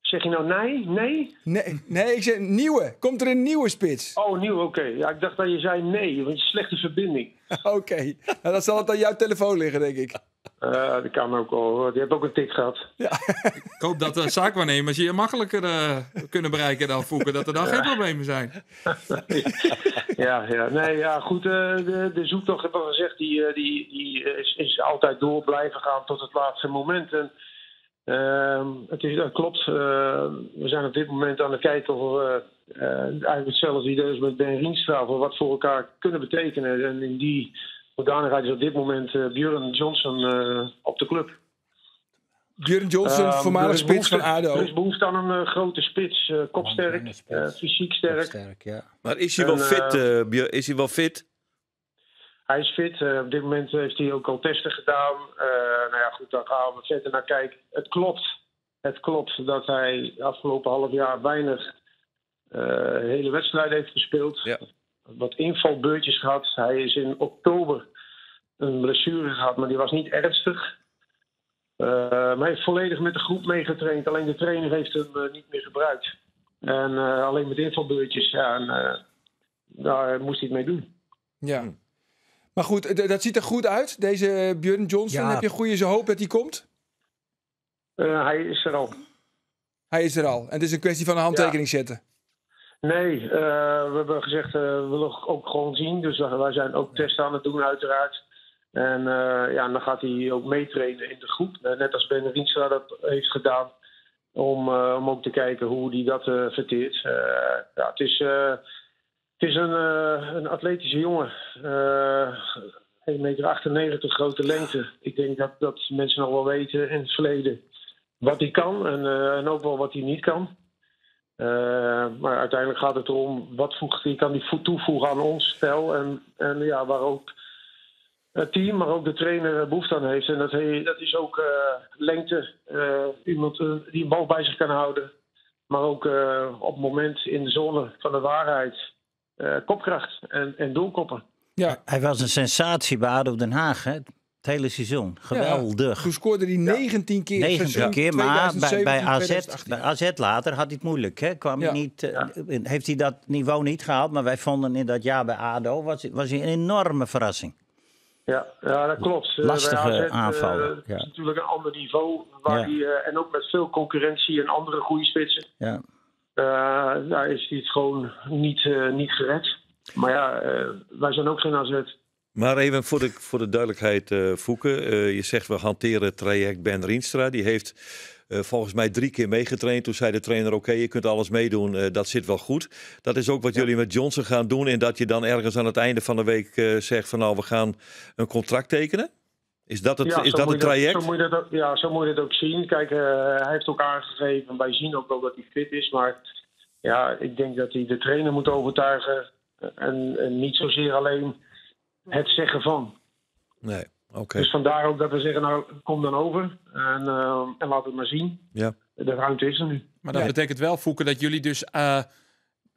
Zeg je nou nee? Nee? Nee, nee, ik zeg nieuwe. Komt er een nieuwe spits? Oh, nieuw, oké. Ja, ik dacht dat je zei nee, want je slechte verbinding. Oké. Nou, dan zal het aan jouw telefoon liggen, denk ik. Dat kan ook al. hoor. Die hebt ook een tik gehad. Ik hoop dat de zaakwaarnemers je makkelijker kunnen bereiken dan Foeke. Dat er dan geen problemen zijn. Ja, ja. Nee, ja, goed. De zoektocht, heb ik al gezegd, die is altijd door blijven gaan tot het laatste moment. En dat klopt. We zijn op dit moment aan het kijken of we eigenlijk hetzelfde idee is met Ben Rienstra, of we wat voor elkaar kunnen betekenen. En in die hoedanigheid is op dit moment Björn Johnson op de club. Björn Johnson, voormalig spits van ADO. Er is behoefte aan een grote spits, kopsterk, Lange spits. fysiek sterk. Kopsterk, ja. Maar is hij wel fit, Björn? Is hij wel fit? Hij is fit. Op dit moment heeft hij ook al testen gedaan. Daar gaan we verder naar kijken. Het klopt. Het klopt dat hij afgelopen half jaar weinig hele wedstrijden heeft gespeeld. Wat invalbeurtjes gehad. Hij is in oktober een blessure gehad, maar die was niet ernstig. Maar hij heeft volledig met de groep meegetraind. Alleen de trainer heeft hem niet meer gebruikt. En alleen met invalbeurtjes. Ja, en daar moest hij het mee doen. Ja. Maar goed, dat ziet er goed uit. Deze Björn Johnson. Ja. Heb je goede hoop dat hij komt? Hij is er al. Hij is er al. En het is een kwestie van een handtekening zetten. Nee, we hebben gezegd, we willen ook gewoon zien. Dus wij zijn ook testen aan het doen uiteraard. En dan gaat hij ook meetrainen in de groep. Net als Ben Rienstra dat heeft gedaan. Om ook te kijken hoe hij dat verteert. Het is een atletische jongen. 1,98 meter, grote lengte. Ik denk dat mensen nog wel weten in het verleden wat hij kan en ook wel wat hij niet kan. Maar uiteindelijk gaat het erom wat voegt hij, kan hij toevoegen aan ons spel. En waar ook het team, maar ook de trainer behoefte aan heeft. En dat is ook lengte. Iemand die een bal bij zich kan houden. Maar ook op het moment in de zone van de waarheid. Kopkracht en doelkoppen. Hij was een sensatie bij ADO Den Haag, hè? Het hele seizoen. Geweldig. Ja, toen scoorde hij 19 keer. 19 Seizoen keer, maar 2017, 2018. bij AZ later had hij het moeilijk. Hè? Kwam hij niet, heeft hij dat niveau niet gehaald. Maar wij vonden in dat jaar bij ADO was hij een enorme verrassing. Ja, ja, dat klopt. Lastige Bij AZ, aanvallen, het ja. is natuurlijk een ander niveau. Waar die en ook met veel concurrentie en andere goede spitsen. Daar is hij het gewoon niet gered. Maar wij zijn ook geen AZ. Maar even voor de duidelijkheid, Foeke. Je zegt we hanteren het traject Ben Rienstra. Die heeft volgens mij 3 keer meegetraind. Toen zei de trainer, oké, je kunt alles meedoen. Dat zit wel goed. Dat is ook wat jullie met Johnson gaan doen. En dat je dan ergens aan het einde van de week zegt van nou, we gaan een contract tekenen. Is dat Ja, zo het moet je dat, traject? zo moet je dat ook, ja, zo moet je dat ook zien. Hij heeft ook aangegeven, wij zien ook wel dat hij fit is. Maar ik denk dat hij de trainer moet overtuigen. En niet zozeer alleen het zeggen van. Nee, oké. Dus vandaar ook dat we zeggen, nou, kom dan over. En laat het maar zien. De ruimte is er nu. Maar dat betekent wel, Foeke, dat jullie dus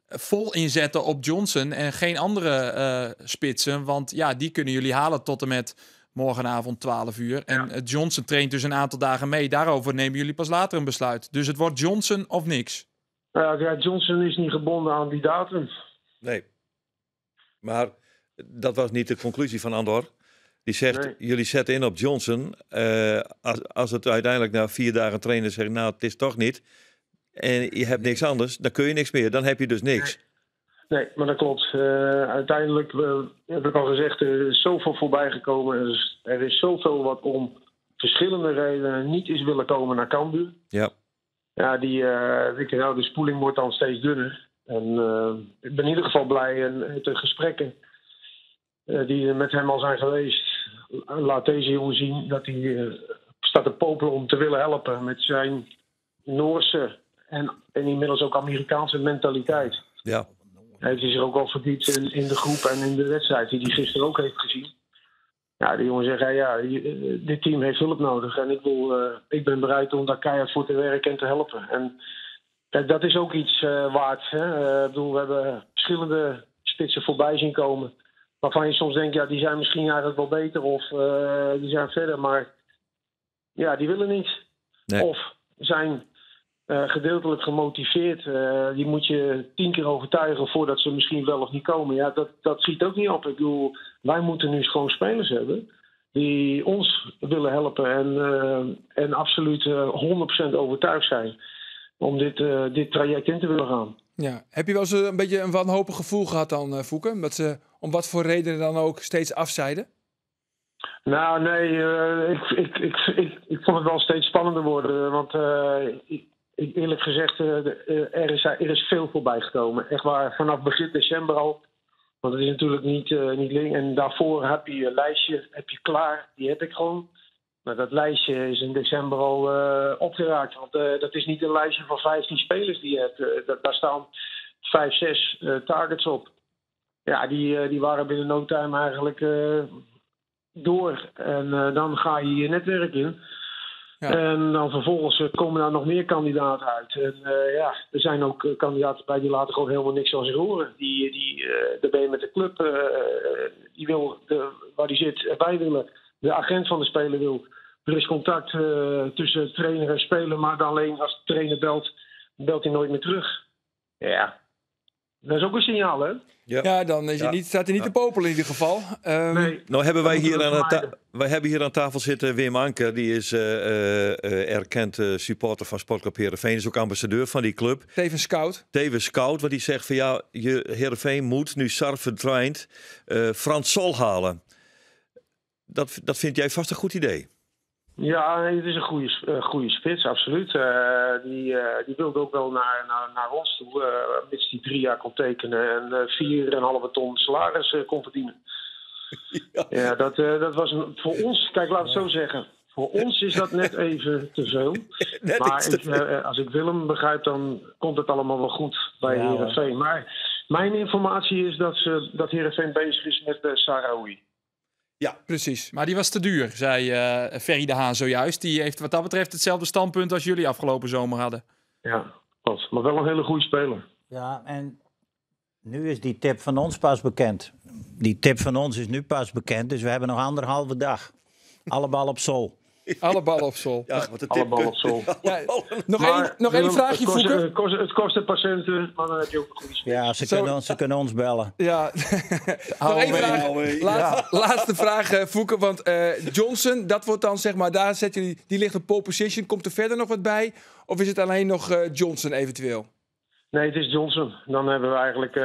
vol inzetten op Johnson en geen andere spitsen. Want die kunnen jullie halen tot en met morgenavond 12 uur. En Johnson traint dus een aantal dagen mee. Daarover nemen jullie pas later een besluit. Dus het wordt Johnson of niks. Johnson is niet gebonden aan die datum. Nee. Maar dat was niet de conclusie van Andor. Die zegt, jullie zetten in op Johnson. Als het uiteindelijk na 4 dagen trainen zegt, nou, het is toch niet. En je hebt niks anders, dan kun je niks meer. Dan heb je dus niks. Nee, maar dat klopt. Uiteindelijk, heb ik al gezegd, er is zoveel voorbij gekomen. Er is zoveel wat om verschillende redenen niet is willen komen naar Cambuur. Ja, die weet je nou, de spoeling wordt dan steeds dunner. En ik ben in ieder geval blij en met de gesprekken die er met hem al zijn geweest. Laat deze jongen zien dat hij staat te popelen om te willen helpen met zijn Noorse en inmiddels ook Amerikaanse mentaliteit. Hij heeft zich ook al verdiept in de groep en in de wedstrijd die hij gisteren ook heeft gezien. Ja, die jongen zegt, ja, dit team heeft hulp nodig. En ik ben bereid om daar keihard voor te werken en te helpen. En kijk, dat is ook iets waard. Hè? Ik bedoel, we hebben verschillende spitsen voorbij zien komen. Waarvan je soms denkt, ja, die zijn misschien eigenlijk wel beter of die zijn verder. Maar ja, die willen niet. Nee. Of zijn gedeeltelijk gemotiveerd. Die moet je 10 keer overtuigen voordat ze misschien wel of niet komen. Ja, dat schiet ook niet op. Ik bedoel, wij moeten nu gewoon spelers hebben die ons willen helpen en absoluut 100% overtuigd zijn om dit traject in te willen gaan. Ja. Heb je wel eens een beetje een wanhopig gevoel gehad dan, Foeke? Dat ze om wat voor redenen dan ook steeds afzeiden? Nou, nee, ik vond het wel steeds spannender worden. Want eerlijk gezegd, er is veel voorbij gekomen. Echt waar, vanaf begin december al. Want het is natuurlijk niet link. En daarvoor heb je een lijstje heb je klaar. Die heb ik gewoon. Maar dat lijstje is in december al opgeraakt. Want dat is niet een lijstje van 15 spelers die je hebt. Daar staan 5, 6 targets op. Ja, die waren binnen no time eigenlijk door. En dan ga je je netwerk in. Ja. En dan vervolgens komen daar nog meer kandidaten uit. En ja, er zijn ook kandidaten bij die laten gewoon helemaal niks van zich horen. Daar ben je met de club, die wil waar die zit, wij willen. De agent van de speler wil. Er is contact tussen trainer en speler, maar dan alleen als de trainer belt, belt hij nooit meer terug. Ja, dat is ook een signaal, hè? Ja, ja, dan is hij niet, staat hij niet te popelen in ieder geval. Nee, nou hebben wij hier aan, wij hebben hier aan tafel zitten Wim Anker. Die is erkend supporter van Sportclub Heerenveen. Is ook ambassadeur van die club. Tevens scout. Tevens scout, want die zegt van ja, Heerenveen moet nu Sarr verdwijnt Frans Sol halen. Dat vind jij vast een goed idee. Ja, het is een goede spits, absoluut. Die wilde ook wel naar ons toe, mits die 3 jaar kon tekenen en 4,5 ton salaris kon verdienen. Ja, ja, dat was voor ons, kijk, laat het zo zeggen. Voor ons is dat net even te veel. Net maar te veel. Als ik Willem begrijp, dan komt het allemaal wel goed bij Heerenveen. Maar mijn informatie is dat Heerenveen bezig is met Sahraoui. Ja, precies. Maar die was te duur, zei Ferry de Haan zojuist. Die heeft wat dat betreft hetzelfde standpunt als jullie afgelopen zomer hadden. Ja, klopt. Maar wel een hele goede speler. Ja, en nu is die tip van ons pas bekend. Die tip van ons is nu pas bekend, dus we hebben nog 1,5 dag. Alle bal op sol. Alle ballen op sol. Ja, want de tip. Alle ballen op sol. Ja, nog één vraagje, Foeke. Het kost de patiënten, maar dan heb je ook een goede spits. Ja, ze kunnen ons bellen. Ja. Nog één vraag. Laatste vraag, Foeke. Want Johnson, dat wordt dan zeg maar, daar zetten jullie, die ligt op pole position. Komt er verder nog wat bij? Of is het alleen nog Johnson eventueel? Nee, het is Johnson. Dan hebben we eigenlijk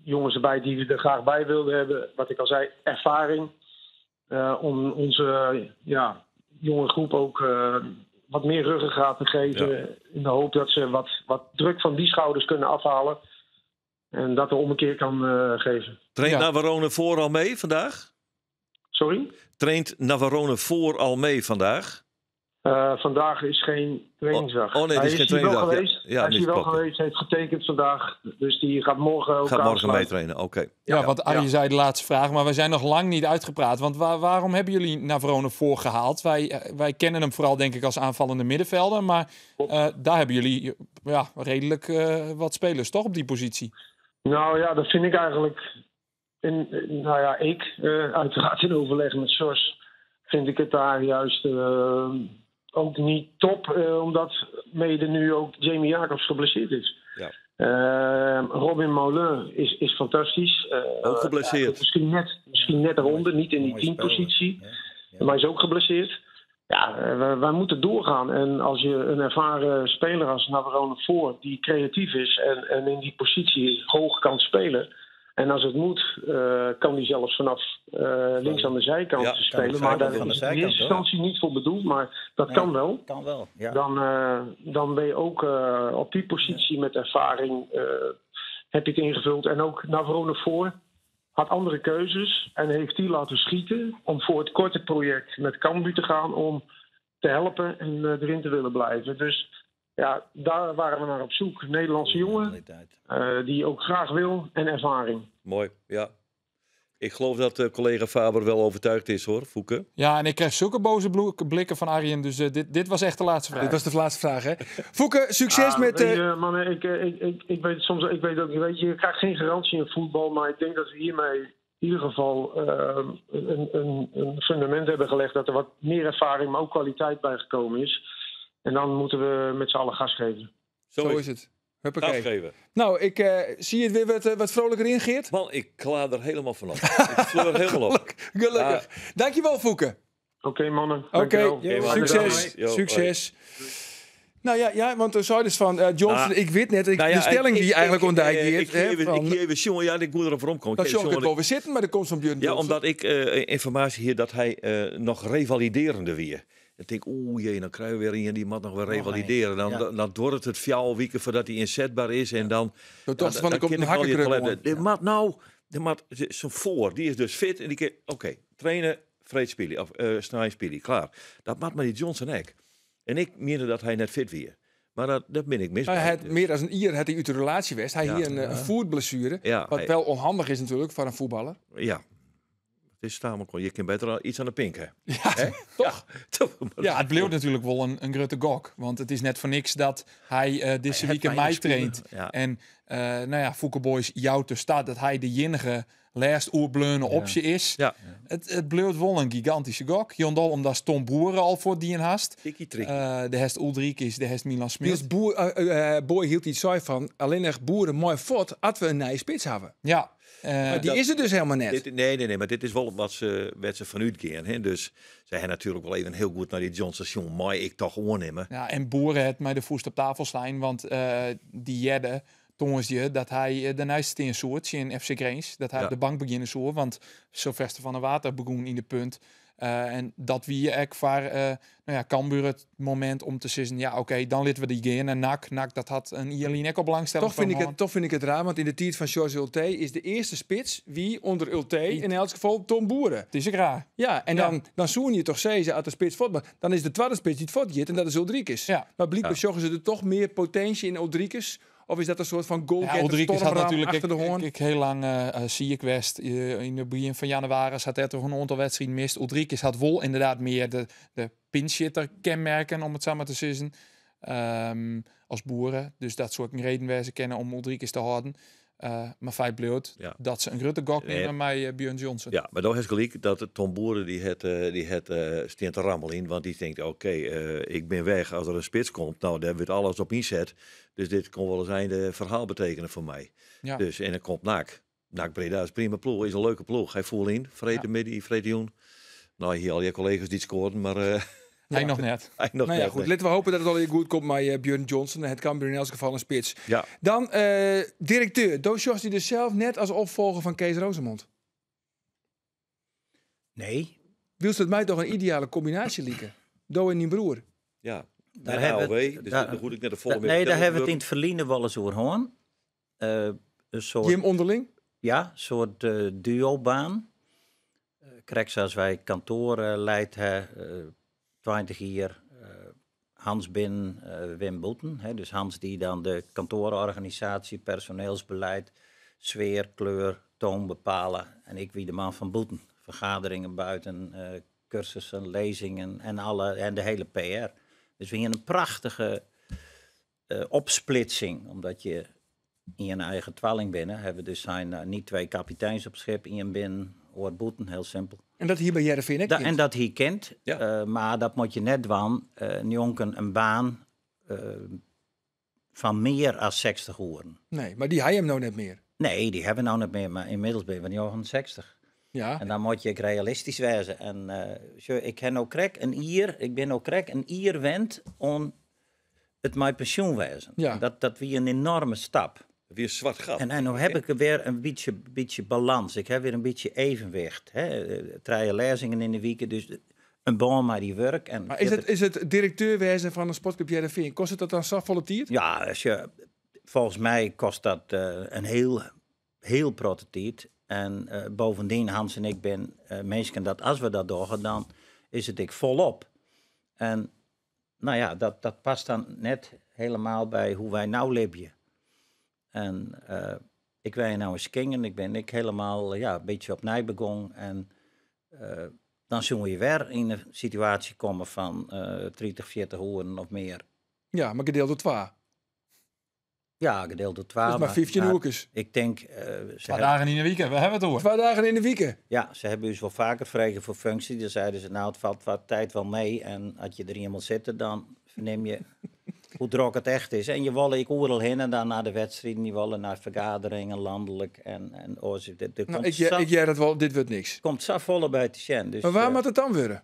jongens erbij die we er graag bij wilden hebben. Wat ik al zei, ervaring. Om onze jonge groep ook wat meer ruggengraat te geven. Ja. In de hoop dat ze wat druk van die schouders kunnen afhalen. En dat de ommekeer kan geven. Traint Navarone voor al mee vandaag? Sorry? Traint Navarone voor al mee vandaag? Vandaag is geen trainingsdag. Oh nee, het is geen trainingsdag. Ja, hij is hier wel geweest, heeft getekend vandaag. Dus die gaat morgen ook gaat morgen meetrainen, oké. Ja, want Arjen zei de laatste vraag, maar we zijn nog lang niet uitgepraat. Want waarom hebben jullie Navarone voorgehaald? Wij kennen hem vooral denk ik als aanvallende middenvelder. Maar daar hebben jullie redelijk wat spelers toch op die positie? Nou ja, dat vind ik eigenlijk. Ik uiteraard in overleg met Sjors vind ik het daar juist ook niet top, omdat mede nu ook Jamie Jacobs geblesseerd is. Ja. Robin Moulin is fantastisch. Ook geblesseerd. Misschien net eronder, niet in die teampositie. Ja. Ja. Maar is ook geblesseerd. Ja, wij moeten doorgaan. En als je een ervaren speler als Navarone voor, die creatief is en in die positie hoog kan spelen. En als het moet, kan die zelfs vanaf links aan de zijkant spelen. Maar daar is in eerste instantie niet voor bedoeld, maar dat kan wel. Kan wel, ja. Dan ben je ook op die positie met ervaring heb je het ingevuld. En ook Navarone voor had andere keuzes en heeft die laten schieten om voor het korte project met Cambuur te gaan om te helpen en erin te willen blijven. Dus ja, daar waren we naar op zoek. Nederlandse jongen die ook graag wil en ervaring. Mooi, ja. Ik geloof dat eh, collega Faber wel overtuigd is, hoor, Foeke. Ja, en ik krijg zulke boze blikken van Arjen. Dus dit was echt de laatste vraag. Dit was de laatste vraag, hè? Foeke, succes Ah, met... weet je, mannen, ik weet soms, ik weet ook niet, weet je, je krijgt geen garantie in voetbal, maar ik denk dat we hiermee in ieder geval een fundament hebben gelegd dat er wat meer ervaring, maar ook kwaliteit bij gekomen is. En dan moeten we met z'n allen gas geven. Zo is het. Huppakee. Gas geven. Nou, ik zie het weer wat vrolijker in, Geert. Man, ik klaar er helemaal vanaf. Ik fleur helemaal op. Gelukkig. Dankjewel, Foeke. Oké, mannen. Oké, Dankjewel. man. succes. Yo, Succes. Nou ja, want er zei dus van Johnson, Nou, ik weet net, Nou ja, de stelling die eigenlijk ontdekt Ik hè, even, van- ik even, jongen, ja, ik moet erop omkomen. Dat Ik zou ik even, het wel weer zitten, maar er komt zo'n Björn Ja, Johnson. omdat ik informatie hier dat hij nog revaliderende weer. Ik denk, oeh jee, dan krijgen we weer een die moet nog weer revalideren. Dan, Ja. dan wordt het fjouw wieken voordat hij inzetbaar is. En dan... Dat dacht ja, van, er komt kan een ik al je hakkenkruk toilet- De mat nou, de mat zijn voor, die is dus fit. En die keer, oké, trainen, vreed spelen, of snij spelen, klaar. Dat mat maar die Johnson ek. En ik meende dat hij net fit weer. Maar dat ben ik mis. Nou, hij had meer dan een ier had hij uit de relatie west. Hij hier een voetblessure, Ja, wat hij- wel onhandig is natuurlijk voor een voetballer. Ja. Het is tamelijk, je kunt beter al iets aan de pink, hè? Ja, toch? Toch? Ja, het bleef natuurlijk wel een grote gok. Want het is net voor niks dat hij deze Hij week in heeft mei weinig spelen. traint. Ja. En nou ja, Foeke Boys jou te staat dat hij de jinnige laatst oerbleune optie is. Ja. Het bleef wel een gigantische gok. Jondal omdat Tom Boeren al voor die en haast. Tikkie trikkie. De hest Uldrik is, de hest Milan Smit. Niels Boer, Boy hield iets saai van, alleen nog boeren mooi fort, had we een nieuwe spits hebben. Ja. Maar die is er dus helemaal net. Dit, nee, maar dit is wel wat ze, wat ze vanuit gaan. Hè? Dus zij hebben natuurlijk wel even heel goed naar die Johnson. Jongen, maar ik toch oornemen. Ja, en Boeren het mij de voest op tafel slaan, want die jedde toons je dat hij de nijste in soort in FC Grains, dat hij Ja. op de bank beginnen soort, want Sylvester van der Water begon in de punt. En dat wie ik voor nou ja, Cambuur het moment om te zeggen, ja oké, dan laten we die gaan. En NAC, dat had een Ierlien ook al belangstelling Toch vind, voor ik het, toch vind ik het raar, want in de tijd van George Ulte is de eerste spits wie onder Ulte, in elk geval Tom Boeren. Het is ook raar. Ja, en Ja. dan zoen je toch zezen uit de spits voort, maar dan is de tweede spits die het voortgaat en dat is Uldrikis. Ja. Maar blijkbaar zochten ze er toch meer potentie in Uldrikis? Of is dat een soort van goalgetter, Ja, Uldrikis had stormram natuurlijk achter de hoorn? ik heel lang zie ik West. In het begin van januari had hij toch een aantal wedstrijden mist. Uldrikis had wel inderdaad meer de pinchitter kenmerken, om het zo maar te zeggen. Als boeren. Dus dat soort reden wij ze kennen om Uldrikis te houden. Maar feit blijft Ja. dat ze een grote gok Nee. nemen met Björn Johnson. Ja, maar dan is gelijk dat het Tom Boeren die het stint te rammel in. Want die denkt, oké, ik ben weg als er een spits komt. Nou, daar wordt alles op inzet. Dus dit kon wel eens einde verhaal betekenen voor mij. Ja. Dus, en dan komt NAC. NAC Breda is prima ploeg, is een leuke ploeg. Hij voelt in, vrede Ja. midden, vrede joen. Nou, hier al je collega's die scoren, maar Hij nog net. hij nog Nou ja, net, goed. nee. Laten we hopen dat het alweer goed komt met Björn Johnson. Het Cambuur in elk geval een spits. Ja. Dan directeur. Doos Jos die dus zelf net als opvolger van Kees Roozemond. Nee, Wilt het mij toch een ideale combinatie lieken? Do en die broer. Ja, Daar daar hebben AOW, we het- dus daar- dan moet ik net de volle nee, daar hebben we het in het verleden wel eens over gehoord. Een soort, Jim onderling. ja, soort duobaan. Krijg zoals wij kantoor leidt, hè, 20 jaar, Hans Bin, Wim Boeten. Hè, dus Hans die dan de kantoororganisatie, personeelsbeleid, sfeer, kleur, toon bepalen. En ik wie de man van Boeten. Vergaderingen buiten, cursussen, lezingen en de hele PR. Dus we hebben een prachtige opsplitsing, omdat je in je eigen twalling binnen hebben dus zijn niet twee kapiteins op schip, in binnen, oor Boeten, heel simpel. En dat hier bij Heerenveen ook kind. En dat hij kent, Ja. maar dat moet je net doen. Njonken een baan van meer dan 60 uren. Nee, maar die hij hem nou net meer. Nee, die hebben nou niet meer, maar inmiddels ben je van 60. Ja. En dan moet je realistisch wezen. En zo, ik heb nou krek een ier, ik ben nou krek een ier wend om het mijn pensioen wezen. Ja. Dat wie een enorme stap. Weer een zwart gat. En nu heb ik weer een beetje balans. Ik heb weer een beetje evenwicht. Hè. Drie lezingen in de week, dus een boom maar die werk. En Maar is het directeurwezen van een sportclub Heerenveen, kost het dat dan zo volle tiert? Ja, volgens mij kost dat een heel, heel protte tijd. En bovendien, Hans en ik ben mensen dat als we dat doen, dan is het ik volop. En nou ja, dat past dan net helemaal bij hoe wij nou leven. En Ik wenje no yn Skingen, ik bin ek helemaal, ja, in bytsje opnij begûn. En dan soene je wer yn in situaasje komme fan 30, 40 oeren of mear. Ja, mar gedeeld door twa. Ja, gedeeld door twa. Dus mar 15 oerkes. Ik tink... Twa dagen yn 'e wike, we hawwe it oer. 2 dagen yn 'e wike. Ja, se hawwe ús wol faker frege foar funksje. Dan seiden se, nou, it falt kwa tiid wol mei. En as je der ienmal sitte, dan fernimme je hoe drok it echt is. En je wolle ek oeral hinne dan nei de wedstriden. Je wolle nei fergaderingen, lanlik en oars. Der Nou, komt ik hear it wol, dit wurdt niks. Komt safolle by te sjen. Dus, mar wa moat it dan wurde?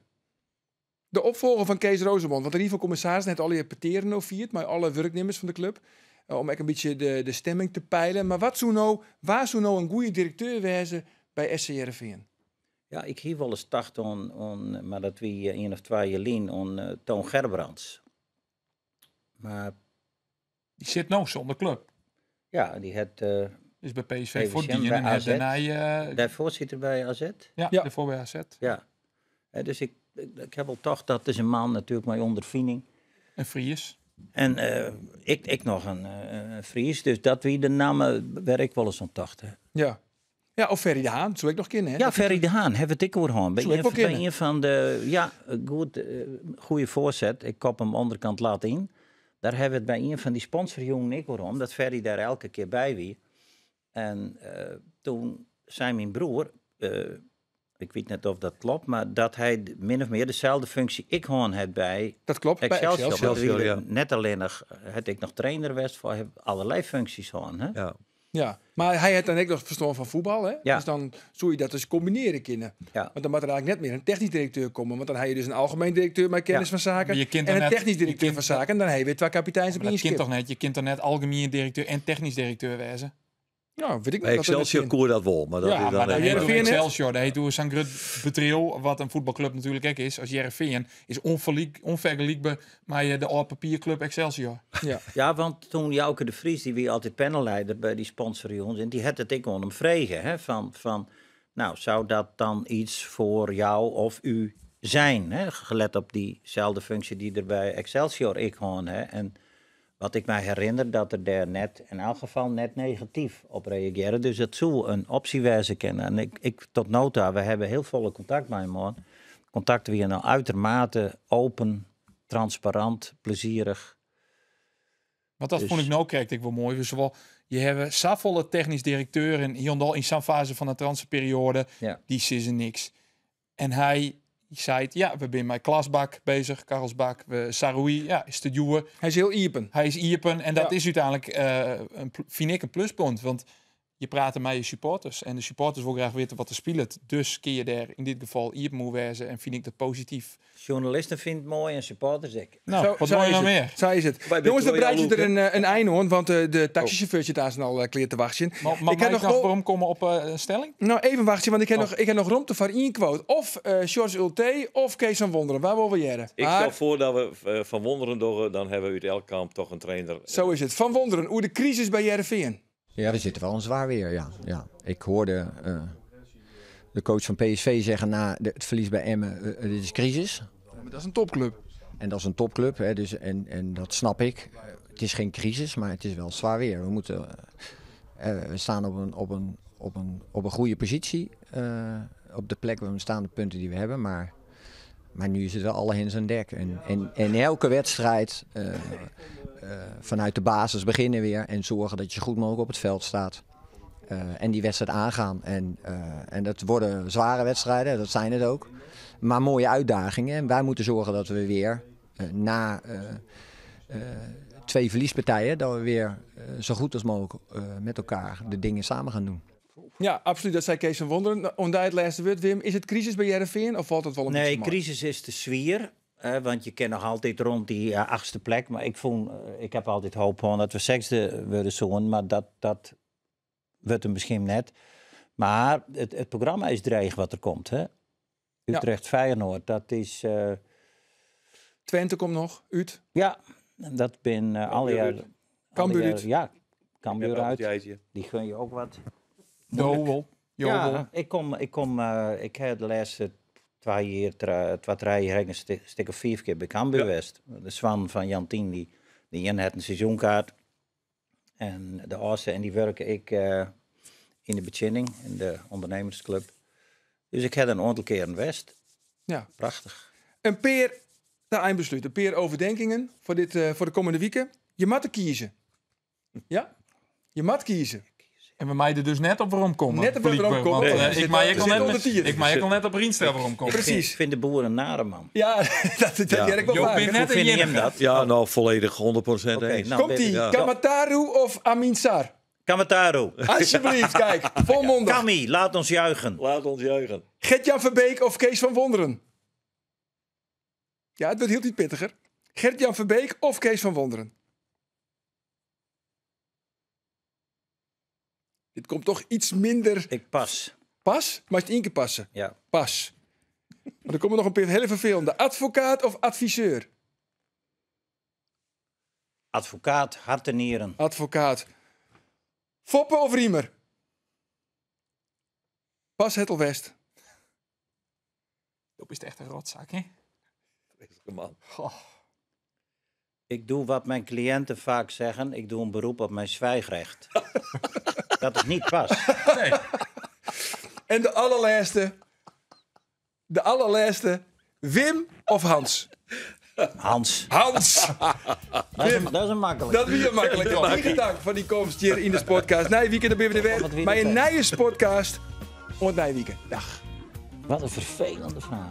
De opfolger fan Kees Roozemond, want de Rie fan Kommissarissen hat allegear petearen no fierd mei alle wurknimmers fan de klup, om ek in bytsje de stemming te peilen. Mar wat soe no, wa soe no in goede direkteur wêze by SC Hearrenfean? Ja, ik hie wolris tocht oan, mar dat wie ien of twa jier lyn, oan Toon Gerbrands. Maar Die sit no sûnder klup. Ja, dy hat, Is by PSV even fuortgien sjen, by en hat AZ. dêrnei, Dêrfoar siet er by AZ? Ja, Ja. dêrfoar by AZ. Ja. Hè, dus ik ha wol tocht, dat is in man natuerlik mei ûnderfining. In Fries. En ik noch in Fries, dus dat wie de namme wêr ik wolris oan tocht. Hè. Ja. Ja, of Ferry de Haan, soe ik noch kinne, hè? Ja, Ferry de Haan, hawwe we it ek oer hân. By Soe ik wol kinne. ien fan de, ja, goed, goede foarset. Ik kop him ûnderkant lat yn. Dêr hawwe we it by ien fan dy sponsorjûnen ek oer hân, dat Ferry dêr elke kear by wie. En toen sei myn broer, ik wit net of dat klopt, mar dat hy min of mear deselde funksje ek hân hat by Dat klopt, by Excelsior. Excelsior. Want wie Excelsior, ja. net allinnich, hat ek noch trainer west, foar hy hat allerlei funksjes hân, hè? Ja. Ja, mar hy hat dan ek noch ferstân fan fuotbal, hè? Ja. Dus dan soe je dat dus kombinearje kinne. Ja. Want dan moat der eigenlijk net mear in technysk direkteur komme, want dan ha je dus in algemeen direkteur mei kennis Ja. fan saken Maar je kunt en dan in net- technysk je direkteur kunt fan saken. En dan ha je wer twa kapiteins op Maar dat één kin skip. toch net? Je kunt toch net algemeen direkteur en technysk direkteur wêze? Nou, weet ik Bij niet dat dat Excelsior net koer dat wol, maar dat Ja, is dan maar even dan Hearrenveen net? Excelsior, dat heet hoe zo'n grut bedrijf, wat een voetbalclub natuurlijk ook is, als Hearrenveen, is onvergelijkbaar met de oude papierclub Excelsior. Ja. Ja, want toen Jouke de Vries, die wie altijd panelleider bij die sponsorjongens, en die had het ik om hem vregen, hè, van, nou, zou dat dan iets voor jou of u zijn, hè, gelet op diezelfde functie die er bij Excelsior ik had, hè, en wat ik mij herinner, dat er daar net, in elk geval net negatief op reageerde. Dus dat zou een optie wezen kunnen. En ik tot nota, we hebben heel volle contact met hem, man. Contact weer nou uitermate open, transparant, plezierig. Want dat Dus vond ik nou krijg ik wel mooi. Dus wel, je hebt savolle technisch directeur en hier al in zo'n fase van de transferperiode, Ja. die is niks. En hij zei, ja, we zijn met Klasbak bezig, Karlsbak, we Saroui, ja, is te duwen. Hij is heel iepen. Hij is iepen en dat Ja. is uiteindelijk een vind ik een pluspunt, want je praat met je supporters en de supporters willen graag weten wat er speelt. Dus kun je daar in dit geval iepen moet wezen en vind ik dat positief. Journalisten vinden het mooi en supporters ik. Nou, wat zo wil je is nou het. meer? Zo is het. Wij Jongens, dan Victoria breid je er Loek, een eind aan, want de taxichauffeur zit daar al kleer te wachten. Maar, maar Ik heb mag nog ik nog wel waarom komen op een stelling? Nou, even wachten, want Oh. ik heb nog ruimte voor één quote. Of George Ulte of Kees van Wonderen. Waar willen we jaren? Ik Maar stel voor dat we Van Wonderen doen, dan hebben we uit elk kamp toch een trainer. Zo is het. Van Wonderen, hoe de crisis bij Hearrenveen. Ja, we zitten wel in zwaar weer, ja. Ja. Ik hoorde de coach van PSV zeggen na het verlies bij Emmen, dit is crisis. Ja, maar dat is een topclub. En dat is een topclub, hè, dus, en dat snap ik. Het is geen crisis, maar het is wel zwaar weer. We staan op een goede positie. Op de plek waar we staan, de punten die we hebben. Maar nu is het wel alle hens aan dek. En elke wedstrijd vanuit de basis beginnen weer. En zorgen dat je zo goed mogelijk op het veld staat. En die wedstrijd aangaan. En dat worden zware wedstrijden, dat zijn het ook. Maar mooie uitdagingen. En wij moeten zorgen dat we weer na 2 verliespartijen, dat we weer zo goed als mogelijk met elkaar de dingen samen gaan doen. Ja, absoluut. Dat zei Kees van Wonderen. Nou, om daar het laatste woord, Wim. Is het crisis bij Hearrenveen of valt het wel een Nee, beetje mee? crisis is te zwier. Hè, want je kent nog altijd rond die 8e plek. Maar ik heb altijd hoop gewoon dat we 6e worden zo'n. Maar dat wordt hem misschien net. Maar het programma is dreig wat er komt. Hè? Utrecht, Feyenoord, dat is... Twente komt nog, Ut. Ja, dat ben alle Cambuur jaar uit. Cambuur alle uit. jaar, ja, Cambuur Ja, uit. Jijtje. Die gun je ook wat. Doel. Ja, Jobel. ik kom, ik kom, ik heb de laatste 2 jaar, 2, 3 jaar een stuk of 4 keer bij Cambuur geweest. De Swan van Jan Tien, die in had een seizoenkaart. En de Oosten, en die werken ik Yn de betsjinning, yn de ondernemersclub. Dus ik ha der in oantal kearen west. Ja. Prachtich. In pear, ta einbeslút, in pear overdenkingen foar dit, foar de kommende wike. Je moatte kieze. Ja? Je moat kieze. En we meie der dus net op werom komme. Net op werom komme. Want, Nee, ik mei ek we al zitten net, onder tiid. ik mei ek al net op Rienstra werom komme. Precies. Ik vind de boer een nare man. Ja, dat hear ik wol Jo faker. binne net Hoe de fine jim iennige. dat? Ja, nou volledig 100% Oké, eens. nou, Komt-ie, Ja. Kamataru of Amin Sar? Kamataru. Alsjeblieft, kijk, volmondig. Kami, laat ons juichen. Laat ons juichen. Gert-Jan Verbeek of Kees van Wonderen? Ja, het wordt heel iets pittiger. Gert-Jan Verbeek of Kees van Wonderen? Dit komt toch iets minder Ik pas. pas, maar het één keer passen. Ja. Pas. Maar er komen nog een paar hele vervelende. Advocaat of adviseur? Advocaat, hart en nieren. Advocaat. Foppe of Riemer? Pas het al West. Dat is echt een rotzak, hè? Vreselijke man. Ik doe wat mijn cliënten vaak zeggen. Ik doe een beroep op mijn zwijgrecht. dat is niet pas. Nee. En de allerlaatste. De allerlaatste. Wim of Hans? Hans. Hans! Dat is een makkelijk. Dat wie makkelijk. Hartelijk dank voor die komst hier in de podcast. Nijwieken, dan ben we er Wat weer. wie Maar een dat nieuwe podcast. Om het Nijwieken. Dag. Wat een vervelende vraag.